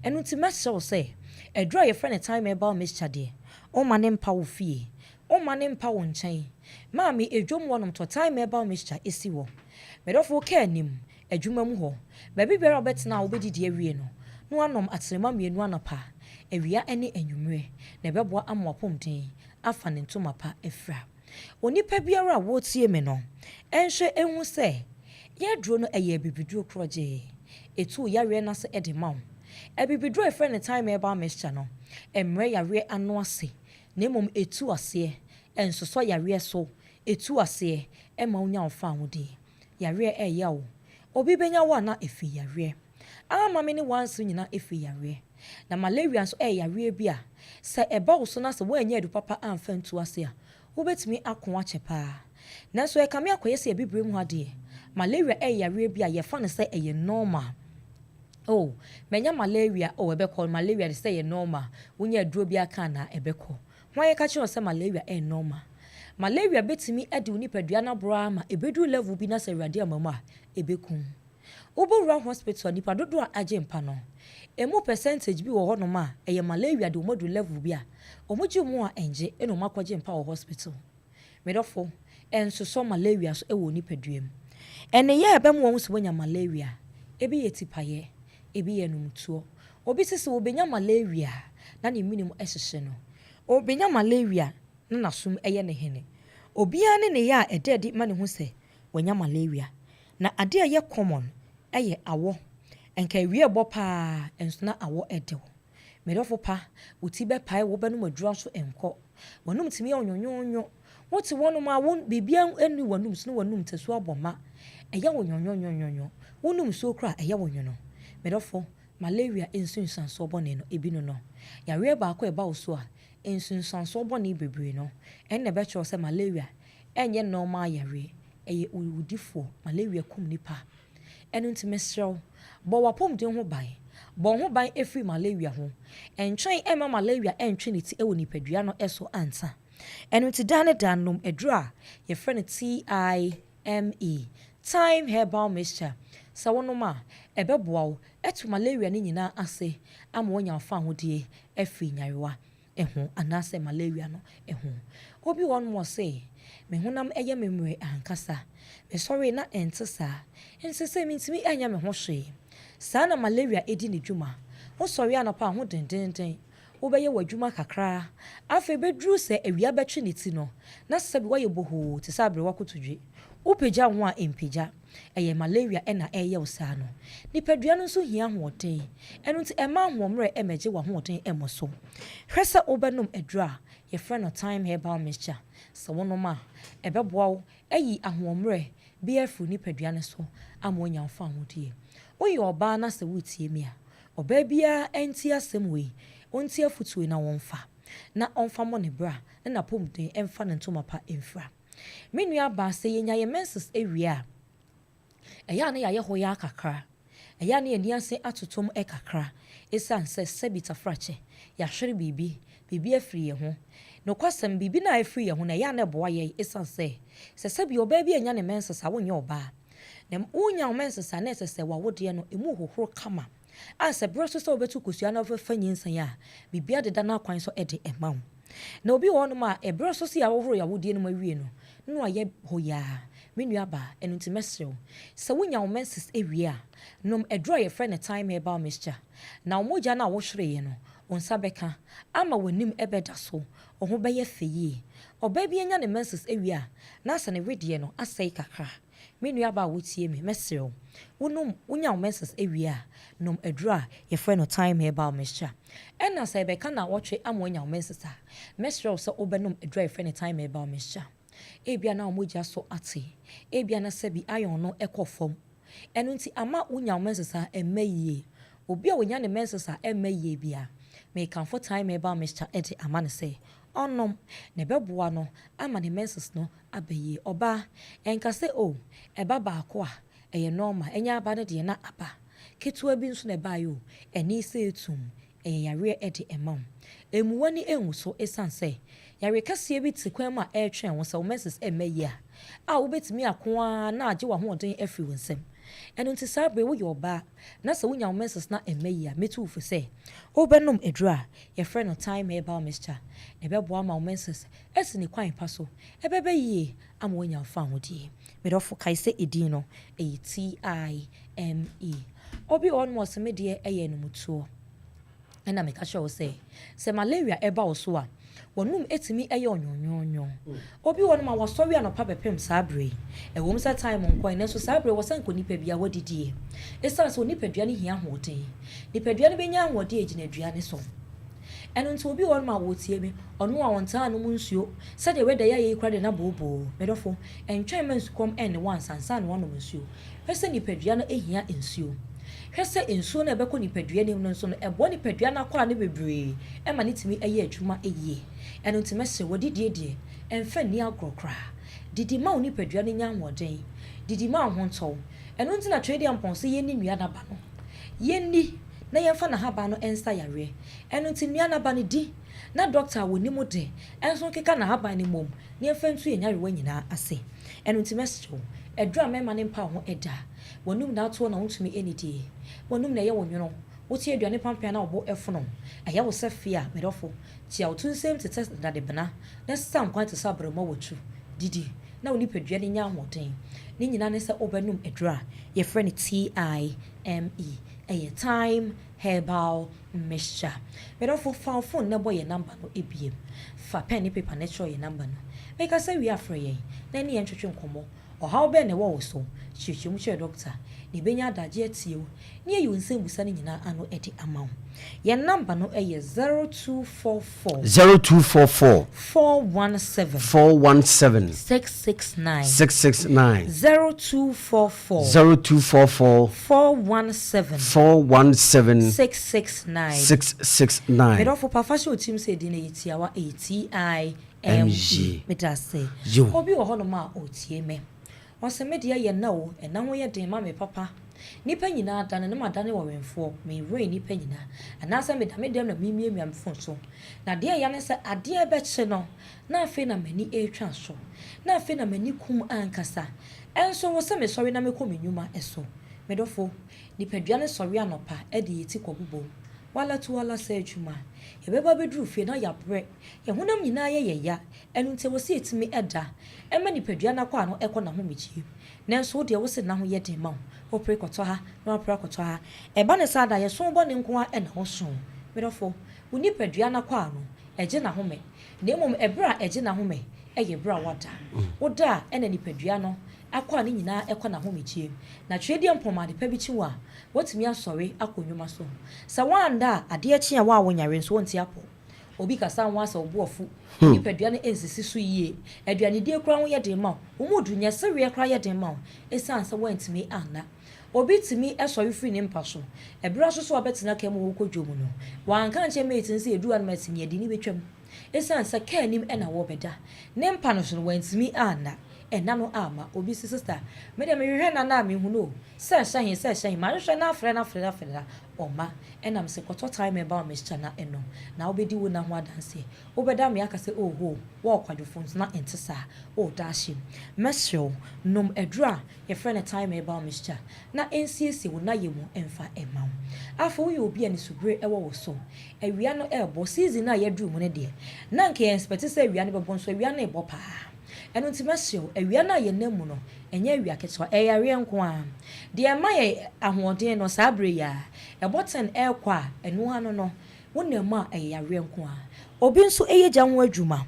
Ɛno nti mɛsrɛ wo sɛ aduro a yɛfrɛ no Time Herbal Mixture deɛ, woma ne mpa wo fie, woma ne mpa wo nkyɛn. Maame, edwom wɔnom tɔ Time Herbal Mixture esi wɔ. Medɔfo, kaa anim, adwuma mu hɔ, baabi biara a wobɛtena a wobɛdidi awie no, na wanom aterema mmienu anɔpa, awia ne anwummerɛ, na ɛbɛboa ama w'apɔmuden afa ne ntoma pa afira. Onipa biara a wɔretie me no, ɛnhwɛ ehu sɛ yɛaduro no ɛyɛ abibiduro korɔgyee. Ɛtu yareɛ no ase de ma wo. Abibiduro a yɛfrɛ no Time Herbal Mixture no, mmerɛ yareɛ ano ase, na mmom ɛtu aseɛ, ɛnsosɔ yareɛ so, ɛtu aseɛ ɛma wonya wo fa ahodie. Yareɛ ɛyɛ wo. Obi bɛnya wo a na ɛfiri yareɛ. Ama me ne w'ansew nyinaa afiri yareɛ. Na malaria nso yɛ yareɛ bi a, sɛ ɛba wo so na sɛ woannya adu papa amfa antu ase a, wobɛtumi ako akyɛ paa. Nanso ɛkame akɔyɛ sɛ Abibire mu ha deɛ, malaria yɛ yareɛ bi a yɛfa no sɛ ɛyɛ normal. Oh, manya malaria, oh ɛbɛkɔ, malaria de sɛ ɛyɛ normal, wonya aduro bi aka anaa ɛbɛkɔ. Hwan ka kyerɛ wo sɛ malaria ɛyɛ normal? Malaria bɛtumi de wo nipadua no aboro ara ma ɛbɛduru level bi na sɛ Awurade amma mu a, ɛbɛku wo. Wobɛwura hospital a, nnipa dodoɔ a agye mpa no, ɛmu percentage bi wɔ hɔnom a, ɛyɛ malaria de wɔn aduru level bi a, wɔgye wɔn a ɛngye na wɔn akɔgye mpa wɔ hospital. Me dɔfo, ɛnsosɔ malaria so wɔ wo nipadua mu. Nneyɛɛ a ɛbɛma woahu sɛ woanya malaria, ebi yɛ tipaeɛ, ebi yɛ anumtuo. Obi se sɛ ɔbɛnya malaria a, na ne mene mu hyehye no. Ɔbɛnya malaria na n'asom yɛ no hene. Obiara ne nneyɛɛ a ɛda adi ma no hu sɛ wanya malaria. Na adeɛ a ɛyɛ common yɛ awɔ. Nka awia rebɔ pa ara nso na awɔ de wo. Me dɔfo pa, wo ti bɛpae, wobɛnom aduru nso ɛnkɔ. W'anom tumi yɛ wo nwonwonwo. Wote hɔnom a, wo biribiara nni w'anom so na w'anom ntasuo abɔ ma. Ɛyɛ wo nwonwonwonwonwo. Wonom nsuo koraa a, ɛyɛ wo nwono. Me dɔfo, malaria nsunsuansoɔ bɔne no, ebi no no. Yareɛ baako a ɛba wo so a, nsunsuansoɔ bɔne bebree no, ɛno na ɛbɛkyerɛ wo sɛ malaria ɛnyɛ normal yareɛ, ɛyɛ owudifoɔ, malaria kum nipa. Ɛno nti mesrɛ wo, bɔ w'apɔmuden ho ban. Bɔ wo ho ban firi malaria ho. Ntwɛn mma malaria ntwe ne ti wɔ nipadua no so ansa. Ɛno nti daa ne daa nom aduro a yɛfrɛ no TIME, Thyme Herbal Mixture. Sɛ wonom a, ɛbɛboa wo atu malaria no nyinaa ase ama woanya wo fawohodie afiri nyarewa ho anaasɛ malaria no ho. Obi wɔ hɔnom a ɔse, Me honam yɛ me mmerɛ ankasa. Mesɔree na ɛnte saa. Nti seesei mentumi nyɛ me ho hwee. Saa na malaria di ne dwuma. Wosɔre anɔpa a ho dendeenden. Wobɛyɛ w'adwuma kakra. Afei bɛduru sɛ awia bɛtwe ne ti no, na sɛbe woayɛ bohoo te sɛ aberewa kotodwe. Wopagya wo ho a ɛmpagya. Ɛyɛ malaria na ɛreyɛ wo saa no. Nipadua no nso hia ahoɔden, ɛno nti mma ahoɔmmerɛ mmɛgye w'ahoɔden mmɔ so. Hwɛ sɛ wobɛnom aduro a yɛfrɛ no Thyme Herbal Mixture. Sɛ wonom a, ɛbɛboa wo ayi ahoɔmmerɛ bi afiri wo nipadua no so ama woanya wo fawohodie. Woyɛ ɔbaa na sɛ woretie me a, ɔbaa biara ntie asɛm wei, ɔntie afotuo yi na ɔmfa, na ɔmfa mmɔ ne bra ne n'apɔmuden mfa ne ntoma pa mfira. Me nua baa, sɛ yɛnya yɛn menses wie a, ɛyɛ a na yɛayɛ hoyaa kakra. Ɛyɛ a na yɛn ani ase atotom kakra esiane sɛ sɛbi tafrakyɛ, yɛahwere biribi, biribi afiri yɛn ho. Nokwasɛm, biribi no a afiri yɛn ho no, ɛyɛ a na ɛboa yɛn esiane sɛ, sɛ sɛbi ɔbaa bi annya ne menses a, wonyɛ ɔbaa. Na wonya wo menses a, na ɛsɛ sɛ w'awodeɛ no, emu hohoro kama. A sɛ berɛ so sɛ wobɛtu kosua na wobɛfa nyinsɛn a, biribiara deda n'akwan so de ma wo. Na obi wɔ hɔnom a, ɛberɛ so sɛ yɛahohoro yɛn awodeɛ no mu awie no, na wayɛ hoyaa. Me nuabaa, ɛno nti mɛsrɛ wo, sɛ wonya wo menses wie a, nom aduro a yɛfrɛ no Thyme Herbal Mixture, na wo mogya no a wohwereeɛ no, wo nsa bɛka, ama w'anim bɛda so, wo ho bɛyɛ fɛ yie. Ɔbaa bi anya ne menses awie a, na asɛ ne wedeɛ no asɛe kakra. Me nuabaa a wotie me, mɛsrɛ wo, wonom, wonya wo menses wie a, nom aduro a yɛfrɛ no Thyme Herbal Mixture. Ɛna sɛ ɛbɛka nnawɔtwe ama woanya wo menses a, mɛsrɛ wo sɛ wobɛnom aduro a yɛfrɛ no Thyme Herbal Mixture. Ebia na wo mogya so ate, ebia na sɛbi iron no kɔ fam. Ɛno nti ama wonya wo menses a ɛmma yie. Obi a ɔnya ne menses a ɛmma yie biara, mekamfo Thyme Herbal Mixture de ama no sɛ ɔnnom, na ɛbɛboa no ama ne menses no aba yie. Ɔbaa, ɛnka sɛ oh, ɛba baako a, ɛyɛ normal, ɛnyɛ aba no deɛ na aba. Ketewa bi nso na ɛbaeɛ o, ɛne sɛ etum, ɛyɛ yareɛ de ɛma wo. Ɛmmu w'ani ngu so ɛsiane sɛ yareɛ kɛseɛ bi te kwan mu a ɛretwɛn wo sɛ wo menses ɛmma yie a, a wobɛtumi ako ara na agye w'ahoɔden afiri wo nsam. Ɛno nti saa berɛ yi woyɛ ɔbaa na sɛ wonya wo menses na ɛmma yie a, mɛtu wo fo sɛ wobɛnom aduro a yɛfrɛ no Thyme Herbal Mixture na ɛbɛboa ama wo menses asi ne kwan pa so, ɛbɛba yie ama woanya wo fawohodie. Me dɔfo kae sɛ edin no ɛyɛ TIME. Obi wɔ hɔnom a ɔse me deɛ ɛyɛ anomutuo. Ɛna meka kyerɛ wo sɛ, sɛ malaria ɛba wo so a, w'anom ɛtumi ɛyɛ ɔnwonwonwon. Obi wɔ hɔnom a wasɔre anɔpa bɛpem saa berɛ yi. Ɛwom sɛ time nkɔe nanso saa berɛ yi wɔ sɛ nka onipa biara wadidie. Ɛsiane sɛ onipadua no hia ahoɔden. Nipadua no bɛnya ahoɔden a ɛgyina aduane so. Ɛno nti obi wɔ hɔnom a ɔretie me, ɔno a ɔntaa nnom nsuo, sɛdeɛ wɛda yi ayɛ yi koraa deɛ na booboo. Me dɔfo, ntwɛn mma nsukɔm nne wo ansa ansa na woanom nsuo. Hwɛ sɛ nipadua no hia nsuo. Hwɛ sɛ nsuo no a ɛbɛkɔ nipadua no mu no nso no, ɛboa nipadua no akwaa no bebree ma no tumi yɛ adwuma yie. Ɛno nti mɛsrɛ wo, adidie deɛ, mfa nni agorɔ koraa. Didi ma wo nipadua no nya ahoɔden. Didi ma wo ho ntɔ wo. Ɛno nti na Twedeampɔn sɛ yɛnni nnua no aba no. Yɛnni na yɛmfa n'ahaban no nsa yareɛ. Ɛno nti nnua no aba no di na dɔkta a ɔnim de nso nkeka n'ahaban no mmom na yɛmfa ntu yɛn nyarewa nyinaa ase. Ɛno nti mɛsrɛ wo, aduru a mɛma no mpa wo ho da. W'anom na atoɔ na wontumi nnidie. W'anom na ɛyɛ wo nwono. Wote aduane pampan na wo bo fono. Ɛyɛ wo sɛ fee a, me dɔfo, tua wo to nsam te sɛ dadebena na sian kwan te sɛ abarimaa watu. Didi na wo nipadua no nya ahoɔden. Ne nyinaa ne sɛ wobɛnom aduru a yɛfrɛ no TIME. Ɛyɛ Thyme Herbal Mixture. Me dɔfo, fa wo fon na bɔ yɛn namba no abiem. Fa pɛn ne pepa na kyerɛw yɛn namba no. Mekasa wie a frɛ yɛn na ɛne yɛn ntwetwe nkɔmmɔ. Ɔhaw bɛn na ɛwɔ wo so? Kyerɛkyerɛ mu kyerɛ dɔkta, na ebenya adagye atie wo na yɛayi wo nsɛmmisa no nyinaa ano de ama wo. Yɛn namba no yɛ 0244. 0244. 417. 417. 669. 669. 0244. 0244. 417. 417. 669. 669. Me dɔfo pa, fa hyɛ wo tirim sɛ edin no yɛ tiawa, ɛyɛ TI. MG, Medase. Obi wɔ hɔnom a ɔretie me. Ɔse me deɛ yɛ nna o, ɛna ho yɛ den ma me papa. Nnipa nyinaa dane na madane ɔwɛnfoɔ, mewɛn nnipa nyinaa. Anaasɛ meda me dɛm na memiamia me phone so. Na deɛ ɛya ne sɛ adeɛ rebɛkye no, na afei na m'ani retwa so. Na afei na m'ani kum ankasa. Ɛnso ɛwɔ sɛ mesɔre na mekɔ me nnwuma so. Me dɔfo, nipadua no sɔre anɔpa de yɛn ti kɔbobom. Wala tu wala sɛ adwuma. Yɛbɛba abɛduru fie na yɛabrɛ. Yɛn honam nyinaa yɛ yɛn ya, ɛno nti ɛwɔ sɛ yɛtumi da ma nipadua no akwaa no kɔ n'ahomegyeɛ mu. Nanso wo deɛ wo se nna ho yɛ den ma wo, wopere kɔtɔ ha na wapere akɔtɔ ha. Ɛba no saa da, yɛso bɔne nko ara na woso. Me dɔfo, wo nipadua no akwaa no, ɛgye n'ahome. Na mmom ɛberɛ a ɛgye n'ahome yɛ berɛ a woada. Woda a ɛna nipadua no akwaa no nyinaa kɔ n'ahomegyeɛ mu. Na twedeɛ mpɔn ade pa bi kye wo a, woatumi asɔre akɔ nnwuma so. Sɛ woanda a, adeɛ kye a wo a wonyare nso wonte apɔ. Obi kasa ho asɛ wo bo afu, wo nipadua no nsisi so yie, aduanedie koraa ho yɛ den ma wo, wo mu du nyɛ sereɛ koraa yɛ den ma wo ɛsiane sɛ woantumi anna. Obi tumi sɔre firi ne mpa so, ɛberɛ aso sɛ ɔbɛtena kaa mu rekɔ dwom no, wanka ankyerɛ mate no sɛ ɛduru ha no mate nea ɛde ni bɛtwam. Ɛsiane sɛ kaa nim na wɔrebɛda ne mpa no so no, wantumi anna. Ɛnna no amma. Obi se, Sista, me deɛ mehwehwɛ nna no a menhu no o, sɛ ɛhyɛ he, sɛ ɛhyɛ he, mahwehwɛ no afrɛ no afrɛ no afrɛ no a, ɔmma. Ɛnna mese, Kɔtɔ Thyme Herbal Mixture na nom, na wobɛdi wo nna ho adanseɛ. Wobɛda me aka sɛ, Oohoo, wo ɔkwadwofoɔ nso na ɛnte saa. O, daahye, mɛsrɛ wo, nom aduro a yɛfrɛ no Thyme Herbal Mixture na ɛnsiesie wo nna yɛ mu mfa mma wo. Afei woyɛ obi a nisubere wɔ wo so, awia no ɛrebɔ, season no a yɛaduru mu no deɛ, na anka yɛn expect sɛ awia no bɛbɔ nso awia no rebɔ paa. Ɛno nti mɛsrɛ wo, awia no a yɛnam mu no, ɛnyɛ awia ketewa, ɛyɛ yareɛ nko ara. Deɛ ɛma yɛn ahoɔden no saa berɛ yi ara, ɛbɔ ten ɛrekɔ a, ɛno ano no, wonam mu a, ɛyɛ yareɛ nko ara. Obi nso yɛ gya ho adwuma.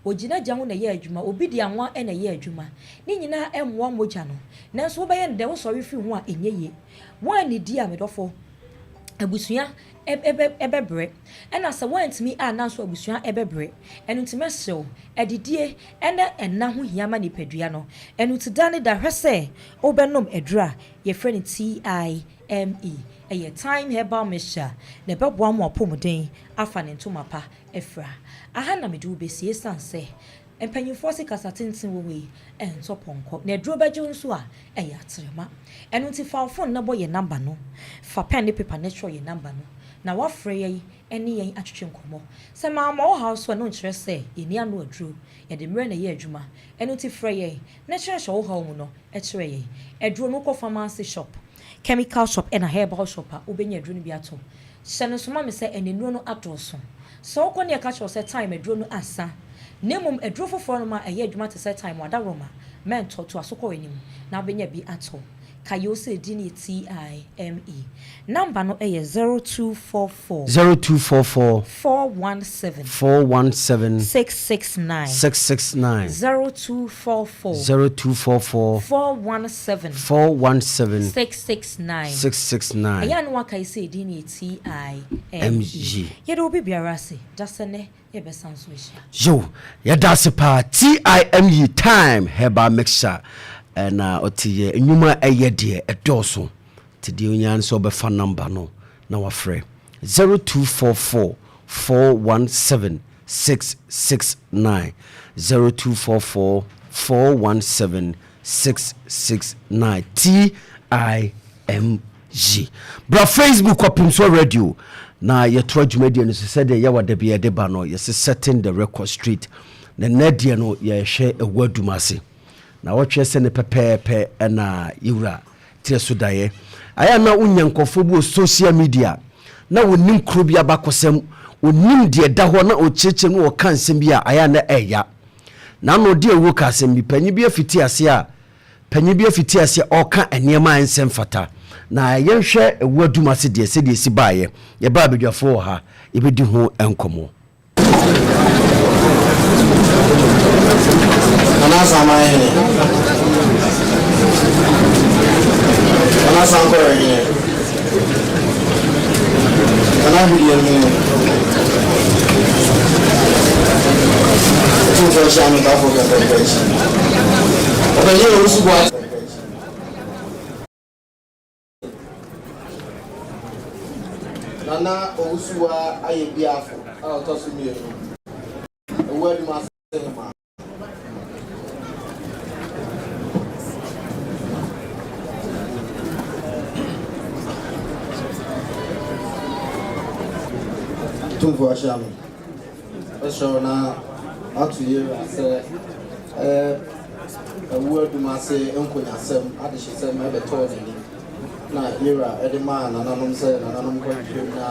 Ɔgyina gya ho na ɛyɛ adwuma, obi de anwa na ɛyɛ adwuma. Ne nyinaa mmoa mogya no. Nanso wobɛyɛ no dɛn? Wosɔre firi ho a, ɛnyɛ yie. Woannidi a, me dɔfo, abusua bɛbrɛ. Ɛna sɛ woantumi anna nso a, abusua bɛbrɛ. Ɛno nti mɛsrɛ wo, adidie ne nna ho hia ma nipadua no. Ɛno nti da ne da hwɛ sɛ wobɛnom aduro a yɛfrɛ no TIME. Ɛyɛ Thyme Herbal Mixture na ɛbɛboa mo apɔmuden afa ne ntoma pa afira. Aha na mede wo bɛsi ɛsiane sɛ mpanyimfoɔ se kasa tenten wɔ wei ɛntɔ pɔnkɔ na aduro bɛgye wo nso a ɛyɛ atrema. Ɛno nti fa wo phone na bɔ yɛn number no, fa pen ne paper na twerɛ yɛn number no na woafrɛ yɛn ne yɛn atwetwe nkɔmmɔ. Sɛ mamma wo haw so a ɛno nkyerɛ sɛ yɛnni ano aduro, yɛde mmerɛ na ɛyɛ adwuma. Ɛno nti frɛ yɛn na kyerɛkyerɛ wo haw mu no kyerɛ yɛn. Aduro no wokɔ pharmacy shop, chemical shop ɛna herbal shop a wobɛnya aduro no bi atɔ. Hyɛ no nso ma me sɛ ɛnɛ nnuro no adɔɔso. Sɛ wokɔ ne yɛka kyerɛ wo sɛ thyme aduro no asa, na mmom aduro foforɔ nom a ɛyɛ adwuma te sɛ thyme adaworoma, mɛntɔ, toa so kɔ w'anim na wobɛnya bi atɔ. Kae o sɛ edin yɛ TIME. Number no yɛ 0244. 0244. 417. 417. 669. 669. 0244. 0244. 417. 417. 669. 669. Ɛyɛ a na woakae sɛ edin no yɛ TIME. Yɛda obi biara ase, dasɛ nnɛ yɛbɛsan so ahyia. Yo, yɛda ase paa TIME Thyme Herbal Mixture na ɔte yɛ nnwuma a ɛyɛ deɛ ɛdɔɔso. Nti deɛ onya ne sɛ ɔbɛfa number no na wafrɛ 0244 417 669, 0244 417 669. TIMG. Bra Facebook Ɔpemsoɔ Radio na yɛtoa dwumadie no so sɛdeɛ yɛwɔ da bi yɛde ba no. Yɛsɛ setting the record straight, na nnɛ deɛ no yɛhwɛ ɛwɔ adum ase na wɔtwerɛ sɛ ne pɛpɛɛpɛ. Ɛna yɛwura tirɛ so daeɛ ayɛ na wonya nkɔfoɔ bi wɔ social media na wɔnim kuro bi abakɔsɛm, wɔnim deɛ da hɔ na ɔkyerɛkyerɛ no, wɔka nsɛm bi a ayɛ na ɛya na ano de ɛwɔ ka asɛm bi. Panyin bi afiti ase a panyin bi afiti ase a ɔka nneɛma a ɛnsɛm fata. Na yɛnhwɛ ɛwɔ adum ase deɛ sɛdeɛ esi baayɛ. Yɛbaa abadwafoɔ wɔ ha, yɛbɛdi ho nkɔmmɔ. Nana Asaman hene. Nana Sankɔrɔ hene. Nana Hwideɛ hene. Otumfoɔ hyia me kafo kɛfɛfɛ akyi. Ɔpanyin a ɔwusu boa. Nana Owusuwa Ayɛbiafo a ɔtɔ so mmienu, Owuadum ase hemaa. Tumfoɔ ahyia me. Mɛsrɛ wo na ato yɛn wura sɛ Awuadum ase nkonyasɛm, adehyesɛm bɛtɔɔ n'anim na yɛwura de maa nananom sɛ nananom nkɔhwehwɛ mu na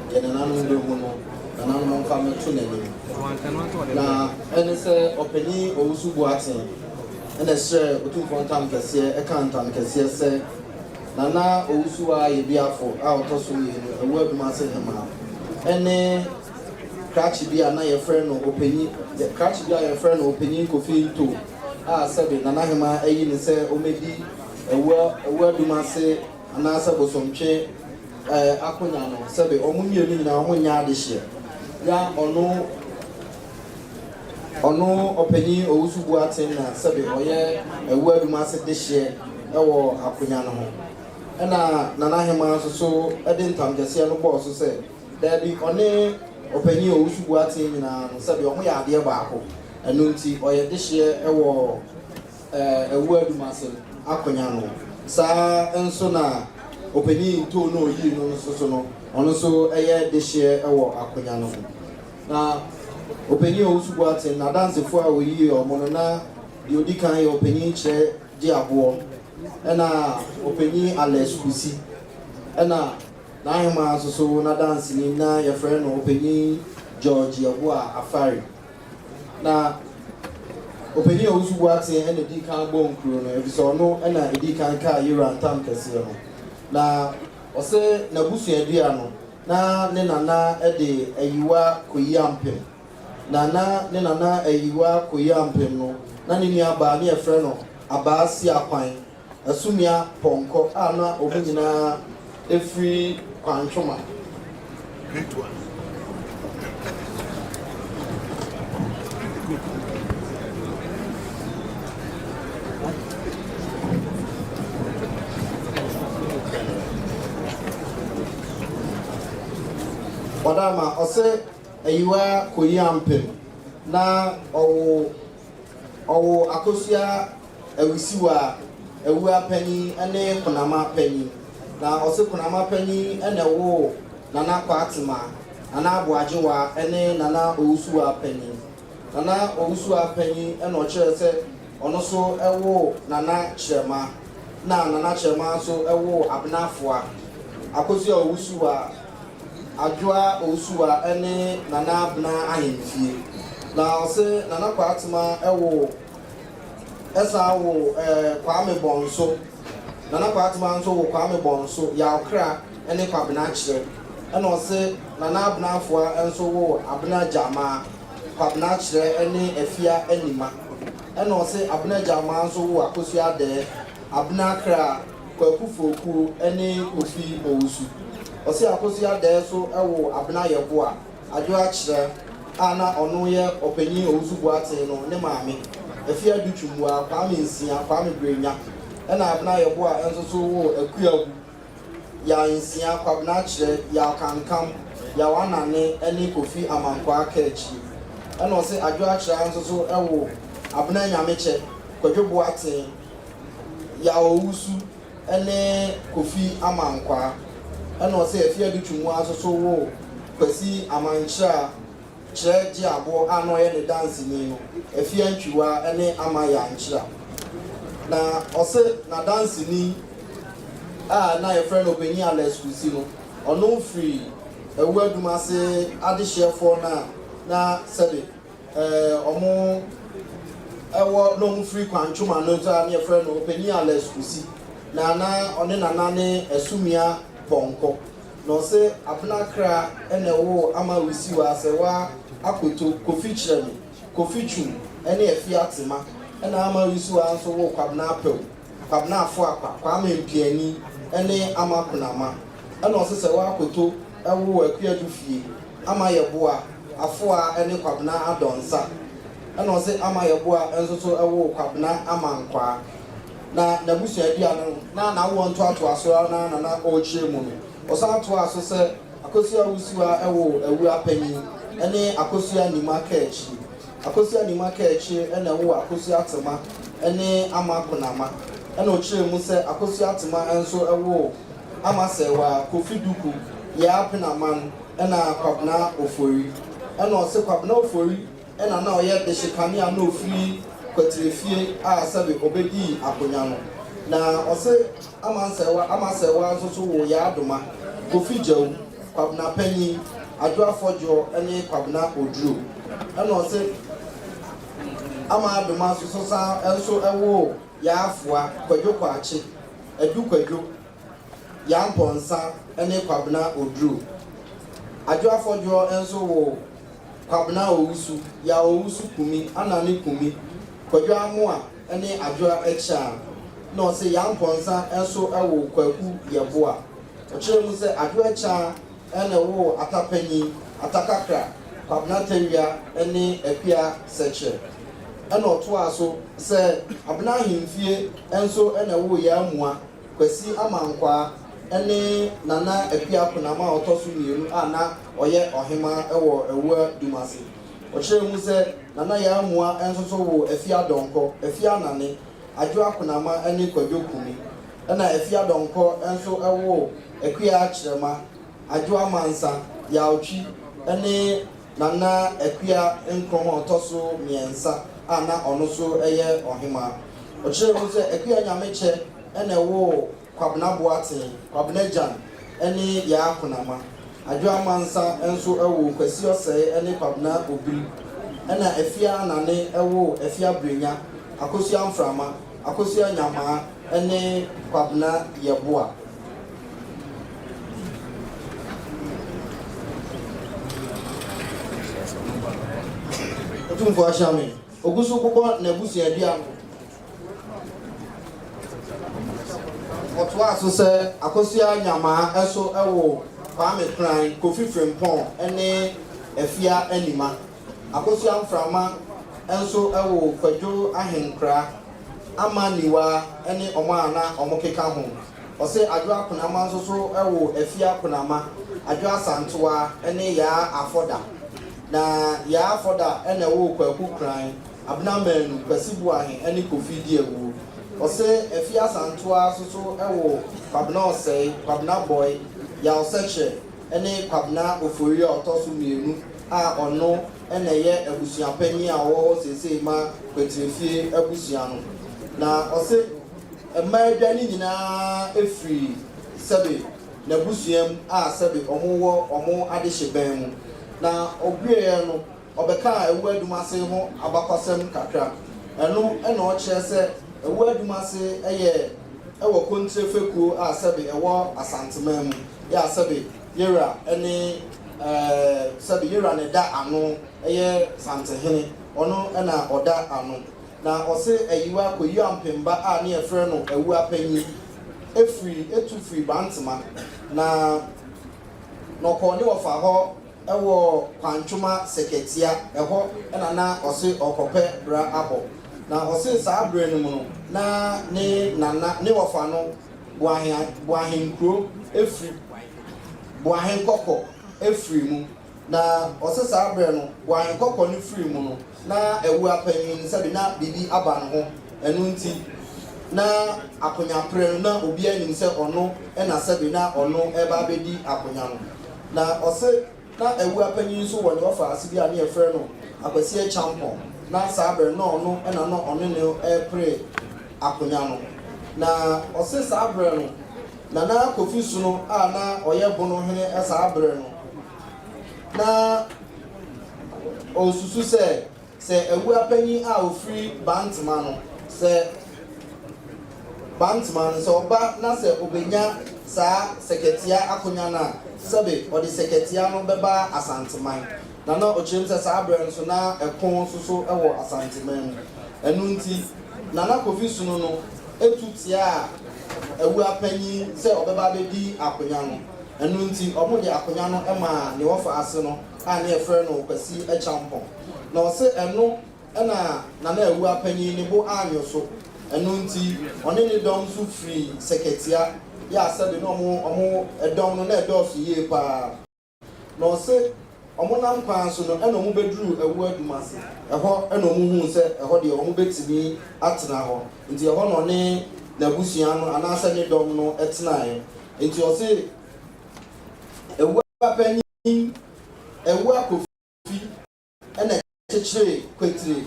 deɛ nananom bɛhu no, nananom mfa mmɛto n'anim. Na ɛne sɛ Ɔpanin Owusu Boateng na ɛsrɛɛ Otumfoɔ ntam kɛseɛ, ɛkaa ntam kɛseɛ sɛ Nana Owusu Ayebiafo a ɔtɔ so mmienu, Awuadum ase hemaa, ne krakye bi a na yɛfrɛ no Ɔpanyin, krakye bi a yɛfrɛ no Ɔpanyin Kofi Ntow a sɛbe Nana Hemaa ayi no sɛ ɔmmɛdi Awua Awuadum ase anaasɛ Bosomtwe eh, akonya no, sɛbe wɔn mmienu nyinaa wɔn nyɛ adehyeɛ. Ya ɔno ɔno Ɔpanyin Owusu Boateng na sɛbe ɔyɛ Awuadum ase dehyeɛ wɔ akonya no ho. Ɛna Nana Hemaa nso so de ntam kɛseɛ no bɔɔ so sɛ Daabi, ɔne Ɔpanyin Owusu Boateng nyinaa no, sɛdeɛ wɔyɛ adeɛ baako, ɛno nti ɔyɛ dehyeɛ wɔ Awuadum ase akonya no. Saa ara nso na Ɔpanyin Ntoo no a ɔyii no no nso so no, ɔno nso yɛ dehyeɛ wɔ akonya no ho. Na Ɔpanyin Owusu Boateng, n'adansefoɔ a ɔyii wɔn no, na deɛ ɔdi kan yɛ Ɔpanyin Kyerɛ Gyeaboɔ, ɛna Ɔpanyin Alex Kusi, ɛna N'ahemaa nso so n'adanseni na yɛfrɛ no Ɔpanyin George Yeboah Afari. Na Ɔpanyin Owusu Boateng na edii kan bɔɔ nkuro no efisɛ ɔno na edii kan kaa Yewura ntam kɛseɛ no. Na ɔse n'abusuadua no, na ne nana de Ayiwa Koyi Ampem. Na na ne nana Ayiwa Koyi Ampem no, na ne nuabaa ne yɛfrɛ no Abaa Siakwan. Asumia pɔnkɔ a na wɔn nyinaa firi Kwantwoma. Ɔdama ɔsɛ Ayiwa Koyi Ampem na ɔwo ɔwo Akosua Awisiwa, Awua panyin ne Konama panyin. Na ɔse Konama panyin na ɛwoo Nana Kwatema, Nana Aboagyewa ne Nana Owusuwa panyin. Nana Owusuwa panyin na ɔkyerɛɛ sɛ ɔno nso woo Nana Kyerɛma, na Nana Kyerɛma nso woo Abena Afoa, Akosua Owusuwa, Adwoa Owusuwa ne Nana Abena Ahemfie. Na ɔse Nana Kwatema woo. Ɛsan woo Kwame Bonso. Nana Kwatema nso woo Kwame Bonso, Yaw Kra ne Kwabena Kyerɛ. Ɛna ɔse Nana Abena Afoa nso woo Abena Gyamaa, Kwabena Kyerɛ ne Afia Anima. Ɛna ɔse Abena Gyamaa nso woo Akosua Adɛɛ, Abena Kra, Kwaku Fokuo ne Kofi Owusu. Ɔse Akosua Adɛɛ nso woo Abena Yeboah. Adwo Akyerɛ a na ɔno yɛ Ɔpanyin Owusu Boateng no ne maame, Afia Adutwumwaa, Kwame Nsia, Kwame Brenya, ɛna Abena Yeboah nso so woo Akua Abu. Yaw Nsia, Kwabena Akyerɛ, Yaw Kankam, Yaw Anane ne Kofi Amankwaa Kaakyire. Ɛna ɔse Adwo Akyerɛ nso so woo Abena Nyamekyɛ, Kwadwo Boateng, Yaw Owusu ne Kofi Amankwaa. Ɛna ɔse Afia Adutwumua nso so woo Kwasi Amankyerɛ Kyerɛ gye aboɔ a na ɔyɛ ne danseni no, Afia Ntwiwa ne Ama Yankyera. Na ɔse n'adanseni a na yɛfrɛ no Ɔpanyin Alex Kusi no, ɔno firi Awuadum ase adehyeɛfoɔ no a na sɛbe wɔn wɔ na wɔn firi Kwantwoma no nso a na yɛfrɛ no Ɔpanyin Alex Kusi, na na ɔne Nana ne Asumia Pɔnkɔ. Na ɔse Abena kra na ɛwoo ama Wisiw Asɛwa Akoto, Kofi Kyerɛme, Kofi Twum ne Afia Tema. Ɛna ama Wisiwa nso woo Kwabena Apawu, Kwabena Afoakwa, Kwame Mpiani ne Ama Konama. Ɛna ɔse Sɛwa Akoto woo Akua Dufie, Ama Yɛboa, Afoa ne Kwabena Adɔnsa. Ɛna ɔse Ama Yɛboa nso so woo Kwabena Amankwaa. Na n'abusuadua no, na n'awoɔ ntoatoasoɔ ara na na ɔrekyerɛ mu no. Ɔsan toaa so sɛ, Akosua Wusiwa woo Awura Panyin ne Akosua Nima Kaakyire. Akosua Nima Kaakyire na ɛwoo Akosua Tema ne Ama Konama. Ɛna ɔkyerɛɛ mu sɛ Akosua Tema nso woo Ama Sɛɛwaa, Kofi Duku, Yaa Penaman ɛna Kwabena Ofori. Ɛna ɔse Kwabena Ofori na na ɔyɛ dehye kanea na ofiri Kwatirefie a sɛbe ɔbɛdii akonya no. Na ɔse Amansɛwa Amasɛwa nso so woo Yaa Doma, Kofi Gyau, Kwabena Panyin, Adwo Afɔdwoɔ ne Kwabena Oduro. Ɛna ɔse Ama Adoma nso so san nso woo Yaa Afoa, Kwadwo Kwakye, Adu Kwadwo, Yaa Mpɔnsa ne Kwabena Oduro. Adwo Afɔdwoɔ nso woo Kwabena Owusu, Yaw Owusu Kumi, Anane Kumi, Kwadwo Amoah ne Adwoa Akyang. Na ɔse Yaa Mpɔnsa nso woo Kwaku Yeboah. Ɔkyerɛɛ mu sɛ Adwoa Akyang na ɛwoo Ata Panyin, Ata Kakra, Kwabena Tawia ne Akua Sɛkyerɛ. Ɛna ɔtoaa so sɛ Abena Ahemfie nso na ɛwoo Yaa Mua, Kwasi Amankwaa ne Nana Akua Konam a ɔtɔ so mmienu a na ɔyɛ ɔhemaa wɔ Awua Dumase. Ɔkyerɛɛ mu sɛ Nana Yaa Mua nso so woo Afia Donkor, Afia Anane, Adwoa Konama ne Kwadwo Kumi. Ɛna Afia Donkor nso woo Akua Kyerɛma, Adwoa Mansa, Yaw Twi ne Nana Akua Nkrumah a ɔtɔ so mmiɛnsa a na ɔno nso yɛ ɔhemaa. Ɔkyerɛɛ mu sɛ Akua Nyamekyɛ na ɛwoo Kwabena Boateng, Kwabena Gyan ne Yaa Konama. Adwoa Mansa nso woo Kwasi Ɔsɛe ne Kwabena Obiri. Ɛna Afia Anane woo Afia Brenya, Akosua Mframa, Akosua Nyamaa ne Kwabena Yeboah. Otumfoɔ ahyira me. Ogu so bobɔ n'abusuadua no. Ɔtoaa so sɛ, Akosua Nyamaa so woo Kwame Kran, Kofi Frimpong ne Afia Anima. Akosua Mframa nso woo Kwadwo Ahenkra, Ama Niwaa ne wɔn a na wɔkeka ho. Ɔse Adwoa Konama nso so woo Afia Konama, Adwoa Asantewaa ne Yaa Afɔda. Na Yaa Afɔda na ɛwoo Kwaku Kran, Abena Manu, Kwasi Boahe ne Kofi Diawuo. Ɔse Afia Asantewaa nso so woo Kwabena Ɔsɛe, Kwabena Bɔe, Yaw Sɛkyerɛ ne Kwabena Ofori a ɔtɔ so mmienu a ɔno na ɛyɛ abusuapanyin a ɔwɔ hɔ seesei ma Kwatirefie abusua no. Na ɔse mmaa adwa no nyinaa firi sɛbe n'abusua mu a sɛbe wɔn wɔ wɔn adehyebɛn mu. Na ɔwieɛ no ɔbɛkaa Awuadumase ho abakwasɛm kakra. Ɛno na ɔkyerɛ sɛ Awuadumase yɛ wɔ Kontire fekuo a sɛbe ɛwɔ Asanteman mu yɛ a sɛbe Yera ne sɛbe Yera na ɛda ano yɛ Santehene, ɔno na ɔda ano. Na ɔse Ayiwa Koyi Ampemba a ne yɛfrɛ no Awua Panyin firi tu firi Bantema na na ɔkɔɔ ne wɔfa hɔ wɔ Kwantwoma Sɛkɛtia, ɛhɔ na na ɔse ɔrekɔpɛ bra abɔ. Na ɔse saa berɛ no mu no na ne nana, ne wɔfa no. Boahen Boahenkuro firi Boahenkɔkɔ firi mu. Na ɔse saa berɛ no Boahenkɔkɔ no firi mu no na Awua panyin no sɛbe na biribi aba ne ho ɛno nti na akonyaperɛ no na obiara nim sɛ ɔno na sɛbe na ɔno reba abɛdi akonya no. Na ɔse Na Awua panyin nso wɔ ne ɔfaase bi a ne yɛfrɛ no Akwasi Acheampong, na saa berɛ no na ɔno na na ɔne no repere akonya no. Na ɔse saa berɛ no Nana Kofi Sono a na ɔyɛ Bono hene saa berɛ no, na ɔresusu sɛ Sɛ awua panyin a ofiri Bantama no, sɛ Bantama no, sɛ ɔba na sɛ obenya saa Sɛkɛtia akonya no a, sɛbe ɔde Sɛkɛtia no bɛba Asanteman. Na na ɔkyerɛ mu sɛ saa berɛ no nso na ɛko nso so wɔ Asanteman mu. Ɛno nti, Nana Kofi Sono no tu tiaa awua panyin sɛ ɔbɛba abɛdi akonya no. Ɛno nti, wɔde akonya no maa ne wɔfa ase no. a ne yɛfrɛ no Kwasi Acheampong. Na ɔse ɛno na Nana Awuah panyin ne bo annwo so, ɛno nti ɔne ne dɔm nso firii Sɛkɛtia, yɛ a sɛbe na ɔmo ɔmo dɔm no na ɛdɔɔso yie paa. Na ɔse ɔmo nam kwan so no ɛna ɔmo bɛduruu Awuah Dumase, ɛhɔ na ɔmo huu sɛ ɛhɔ deɛ ɔmo bɛtumi atena hɔ, nti ɛhɔ na ɔne n'abusua no anaasɛ ne dɔm no tenaeɛ. Nti ɔse Awuah panyin. Awua Kofi na ɛkyekyeree Kwetire,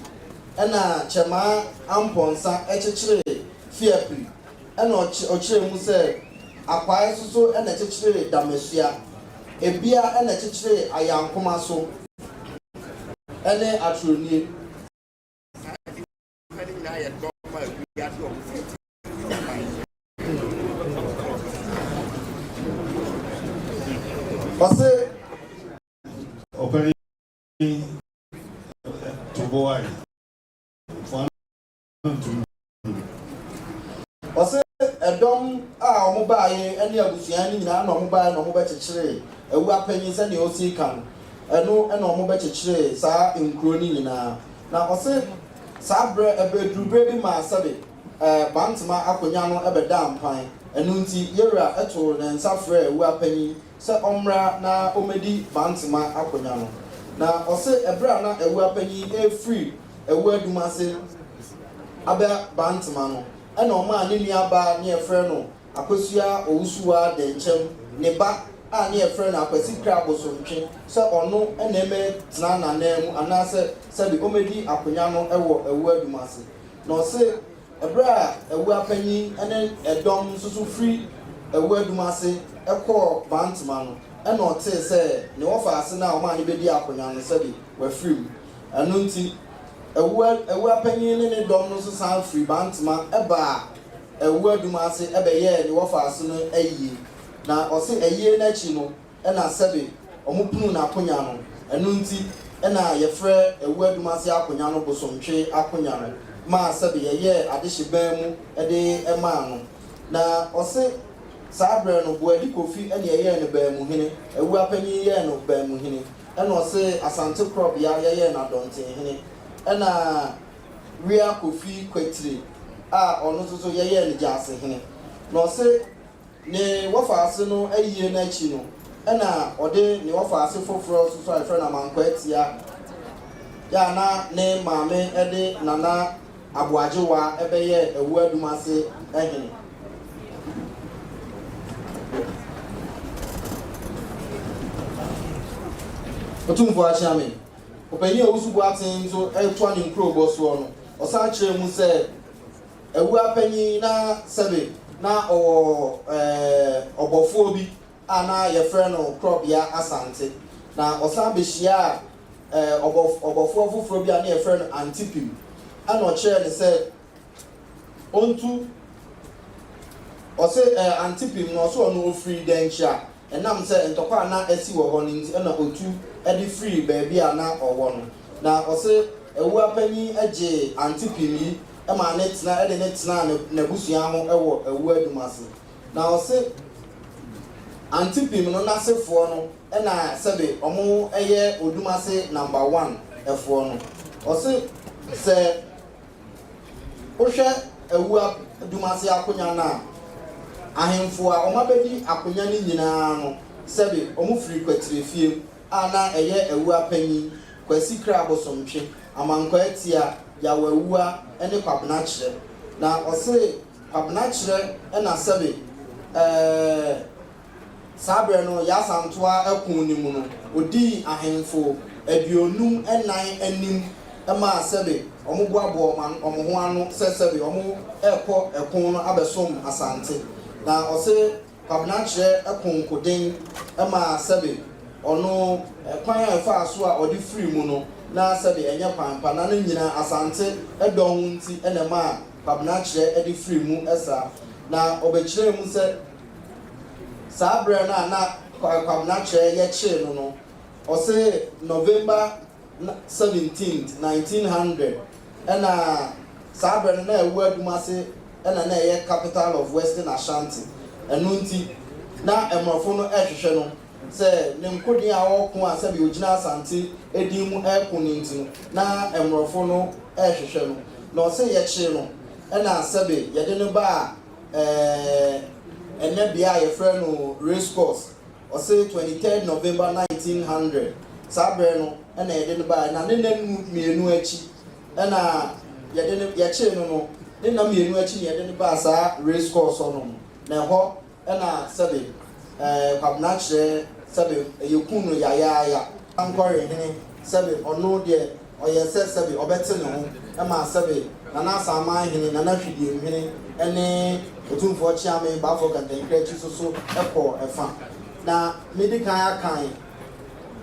ɛna Kyɛmaa Ampɔnsa kyekyeree Fiapiri, ɛna ɔkyerɛɛ mu sɛ Akwae nso so na ɛkyekyeree Damasua, Ebia na ɛkyekyeree Ayankoma so ne Atronie. Saa nnipa no nyinaa yɛ dɔm a wiase a wɔfiri ti baeɛ. Ɔse. Ɔpanin to bo ae, fa no ntom. Ɔse ɛdɔm a wɔn baeɛ ne abusua no nyinaa na wɔn baeɛ na wɔn bɛkyekyeree Awua panyin sɛdeɛ ɔsii ka no, ɛno na wɔn bɛkyekyeree saa nkuro no nyinaa. Na ɔse saa berɛ ɛbɛduru berɛ bi maa sɛbe ɛɛ Bantama akonya no bɛdaa mpan, ɛno nti Yewura too ne nsa frɛɛ Awua panyin sɛ ɔmmra na ɔmmɛdi Bantama akonya no. Na ɔse ɛberɛ a na Awua panyin refiri Awua Dum ase aba Bantama no, ɛna ɔmaa ne nua baa ne yɛfrɛ no Akosua Owusuwaa Dɛnkyɛm ne ba a ne yɛfrɛ no Akwasi Kra Bosontwe sɛ ɔno na ɛmɛtena n'ananmu anaasɛ sɛbe ɔmɛdi akonya no wɔ Awua Dum ase. Na ɔse ɛberɛ a Awua panyin ne ɛdɔm nso so firi Awua Dum ase kɔɔ Bantama no, ɛna ɔtee sɛ ne wɔfaase no a ɔmaa no bɛdii akonya no sɛbe wafiri mu. Ɛno nti Awua Awua panyin ne ne dɔm no nso san firii Bantama baa Awua Dum ase bɛyɛɛ ne wɔfaase no ayie. Na ɔse ayie no akyi no na sɛbe ɔmo punuu n'akonya no. Ɛno nti na yɛfrɛ Awua Dum ase akonya no Bosomtwe akonya no maa sɛbe yɛyɛɛ adehye ban mu de maa no. Na ɔse saa berɛ no Boadi Kofi na yɛyɛɛ no Baamuhene, Awua panyin yɛɛ no Baamuhene. Ɛna ɔse Asante Korɔbea yɛyɛɛ no Adɔntenhene. Ɛna Wia Kofi Kwatire a ɔno nso so yɛyɛɛ no Gyaasehene. Na ɔse ne wɔfaase no ayie no akyi no, ɛna ɔde ne wɔfaase foforɔ nso so a yɛfrɛ no Amankwaa Atia yɛ a na ne maame de Nana Aboagyewa bɛyɛɛ Awuadum ase hene. Otumfoɔ Akyeame, Ɔpanyin Owusu Boateng nso retoa ne nkurobɔ soɔ no, ɔsan kyerɛɛ mu sɛ Awua panyin na sɛbe na ɔwɔ ɔbɔfoɔ bi a na yɛfrɛ no Korɔbea Asante, na ɔsan bɛhyiaa ɔbɔfoɔ foforɔ bi a na yɛfrɛ no Antipim, ɛna ɔkyerɛɛ no sɛ ɔntu, ɔse Antipim no ɔse ɔno ɔfiri Dɛnkyira, ɛnam sɛ ntɔkwa a na asi wɔ hɔ no nti ɛna ɔtu de firii baabi a na ɔwɔ no. Na ɔse Awua panyin gyee Antipim yi maa ne tena de no tenaa n'abusua ho wɔ Awua Dum ase. Na ɔse Antipim no n'asefoɔ no na sɛbe ɔmo yɛ Odumase number one foɔ no. Ɔse sɛ wohwɛ Awua Dumase akonya no a, Ahemfo a wɔabɛdi akonya no nyinaa no, sɛbe wɔfiri Kwatirefiem a na ɛyɛ Awua panyin, Kwasi Kra Bosomtwe, Amankwaa Atia, Yaw Awua ne Kwabena Kyerɛ. Na ɔse Kwabena Kyerɛ na sɛbe ɛɛ Saa berɛ no, Yaa Asantewaa ɛko no mu no, ɔdii ahemfo 54 anim maa sɛbe wɔboaboa wɔn ho ano sɛ sɛbe wɔrekɔ ɛko no abɛsom Asante. Na ɔse Kwabena Kyerɛ ko nkoden maa sɛbe ɔno kwan a ɛfaa so a ɔde firii mu no, na sɛbe ɛnyɛ kwan pa, na ne nyinaa Asante dɔ ho nti na ɛmaa Kwabena Kyerɛ de firii mu saa. Na ɔbɛkyerɛɛ mu sɛ. Saa berɛ no a na Kwabena Kyerɛ yɛkyee no no, ɔse November 17th, 1900, ɛna saa berɛ no na ɛwɔ Adumase na na ɛyɛ capital of Western Ashanti. Ɛno nti na mmorɔfo no rehwehwɛ no sɛ ne nkoden a ɔreko a sɛdeɛ ɔgyina Asante din mu reko no nti no, na mmorɔfo no rehwehwɛ no. Na ɔse yɛkyee no ɛna sɛbe yɛde no baa Ɛɛ ɛnɛ bea a yɛfrɛ no race course, ɔse 23rd November 1900, saa berɛ no na yɛde no baeɛ, na ne nna mmienu akyi na yɛde no, yɛkyee no no, ne nna mmienu akyi na yɛde no baa saa race course hɔ nom, na ɛhɔ na sɛbe ɛɛ Kwabena kyerɛ sɛbe yɛkuu no yayaaya. Ankɔre hene sɛbe ɔno deɛ Ɔyɛɛ sɛ sɛbe ɔbɛte ne ho maa sɛbe Nana Asaman hene, Nana Hwidiem hene ne Otumfoɔ Kyeame Baafoɔ Kantankrankyi so so kɔɔ ɛfa. Na medi kan akan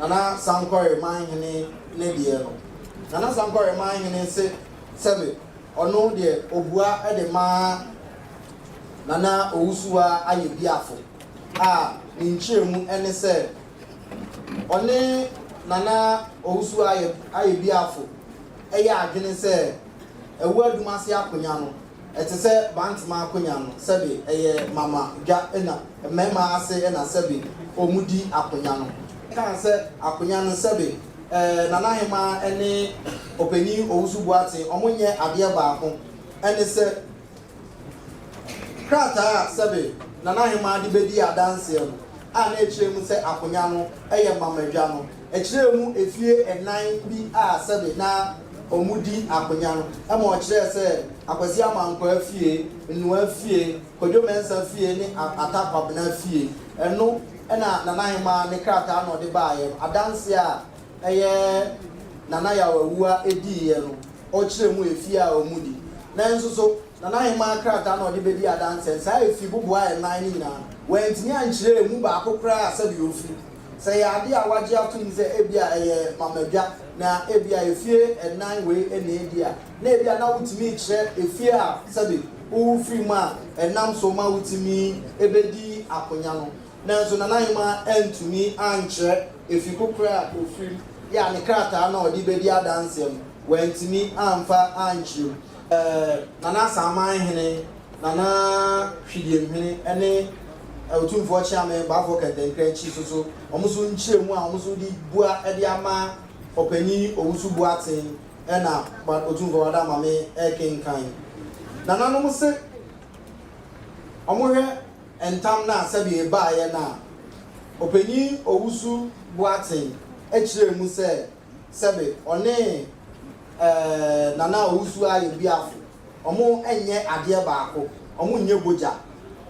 Nana Sankɔre Manhene ne deɛ no. Nana Sankɔre Manhene se sɛbe ɔno deɛ ɔbua de ma Nana Owusuwaa Ayɛbiafo a ne nkyerɛmu ne sɛ, Ɔne Nana Owusu Ayebiafo yɛ adwene sɛ Awu Adumase akonya no, ɛte sɛ Bantama akonya no, sɛbe ɛyɛ mama dwa na mmarima ase na sɛbe wɔdi akonya no. Kaa sɛ akonya no sɛbe Nana Ahemaa ne Ɔpanin Owusu Boateng wɔnyɛ adeɛ baako, ɛne sɛ Krataa a sɛbe Nana Ahemaa de bɛdii adanseɛ no a na ɛkyerɛ mu sɛ akonya no yɛ mamadwa no, ɛkyerɛɛ mu efie nnan bi a sɛbe na wɔdi akonya no ma ɔkyerɛɛ sɛ Akwasi Amankwaa fie, Nnoa fie, Kwadwo Mensah fie ne Atta Kwabena fie. Ɛno na Nana Ahemaa ne krataa na ɔde baeɛ no, adanseɛ a ɛyɛ Nana Yaw Awuah diiɛ no, ɔkyerɛ mu efie a wɔdi. Nanso so Nana Ahemaa krataa na ɔde bedi adanse? Saa efi boboa ɛnan no nyinaa no, wantumi ankyerɛ emu baako koraa sɛdeɛ ofiri. Sɛ ɛyɛ ade a wagye atom sɛ ebia ɛyɛ mamadwa na ebia efie ɛnan wei na edi a, na ebia na wotumi rekyerɛ efie a sɛbe wofiri mu a ɛnam so ma wotumi bedi akonya no. Nanso Nana Ahemaa antumi ankyerɛ efi ko koraa a ofiri mu, yɛ a ne krataa no a ɔde bedi adanseɛ no, wantumi amfa ankyerɛ mu. Nana Asaman hene, Nana Hwidiemhene ne Otumfoɔ Kyeame Baafoɔ Kɛntɛnkrɛnkyi nso so, wɔn nso nkyerɛmu a wɔn nso de bua de ama Ɔpanyin Owusu Boateng na Otumfoɔ Wada Amame rekenkan. Nananom se wɔhwɛ ntam no a sɛdeɛ ɛbaeɛ no a, Ɔpanyin Owusu Boateng kyerɛɛ mu sɛ sɛbe ɔne eh, Nana Owusu Ayɛbiafo, ɔmo nyɛ adeɛ baako, ɔmo nyɛ bogya.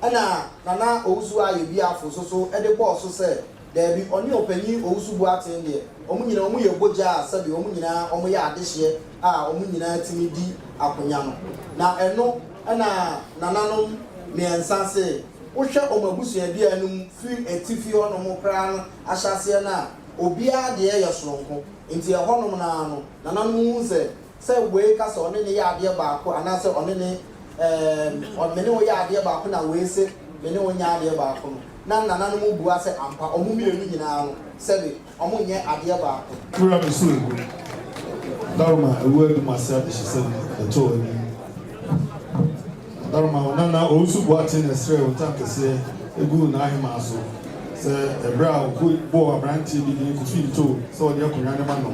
Ɛna Nana Owusu Ayɛbiafo nso so de bɔɔ so sɛ, daabi, ɔne Ɔpanyin Owusu Boateng deɛ, ɔmo nyinaa ɔmo yɛ bogya a sɛbe ɔmo nyinaa ɔmo yɛ adehyeɛ a ɔmo nyinaa tumi di akonya no. Na ɛno na nananom mmiɛnsa se, wohwɛ ɔmo abusuadua no mu firi atifi hɔnom koraa no ahyɛaseɛ no a, Obiara deɛ yɛ soronko, enti ɛhɔnom no ara no, nananom hu sɛ, sɛ wei ka sɛ ɔne no yɛ adeɛ baako anaasɛ ɔne ne, ɛɛm, me ne wo yɛ adeɛ baako na wei se me ne wo nyɛ adeɛ baako no, na nananom bua sɛ ampa, wɔn mmienu nyinaa no, sɛbe, wɔnyɛ adeɛ baako. Wura me so egu. Daroma awu adu m'ase adehyesɛm ɛtɔɔ ani. Daroma wo nana Owusu Boakye na ɛsrɛɛ wo ntankɛseɛ guu n'ahemaa so sɛ ɛberɛ a ɔkɔ bɔɔ aberanteɛ bi din Kofi Ntoo sɛ ɔde akonnwa no ma no.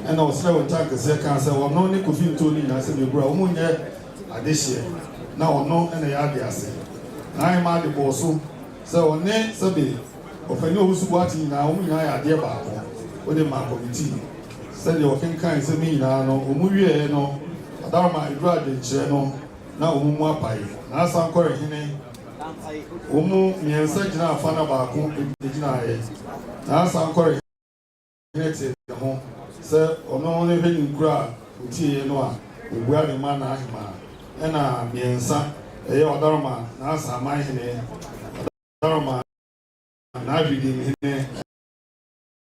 Ɛna ɔsrɛɛ wo ntankɛseɛ kaa sɛ ɔno ne Kofi Ntoo no nyinaa sɛ bɛbura wɔn nyɛ adehyeɛ na ɔno na ɛyɛ adease. N'ahemaa de bɔɔ so sɛ ɔne sɛbe Ɔpanin Owusu Boakye nyinaa, wɔn nyinaa yɛ adeɛ baako. Wode maa kɔmitii sɛdeɛ wɔkenkan nsɛm yi nyinaa no, wɔn wieeɛ no, Adaworoma aduru adwenkyerɛ no na wɔn mu apae. N'Asankɔre hene, wɔn mu mmiɛnsa gyinaa fa na baako gyinaeɛ. N'Asankɔre hene tee ne ho sɛ ɔno ne hwɛ ne nkuro a ɔtieeɛ no a, ɔbua de ma n'ahemaa. Ɛna mmiɛnsa, ɛyɛ Ɔdaroma n'Asaman hene, Ɔdaroma n'Ahwedim hene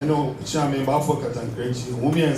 ne Okyeame Baffour Katankrankyi. Wɔn mmiɛnsa.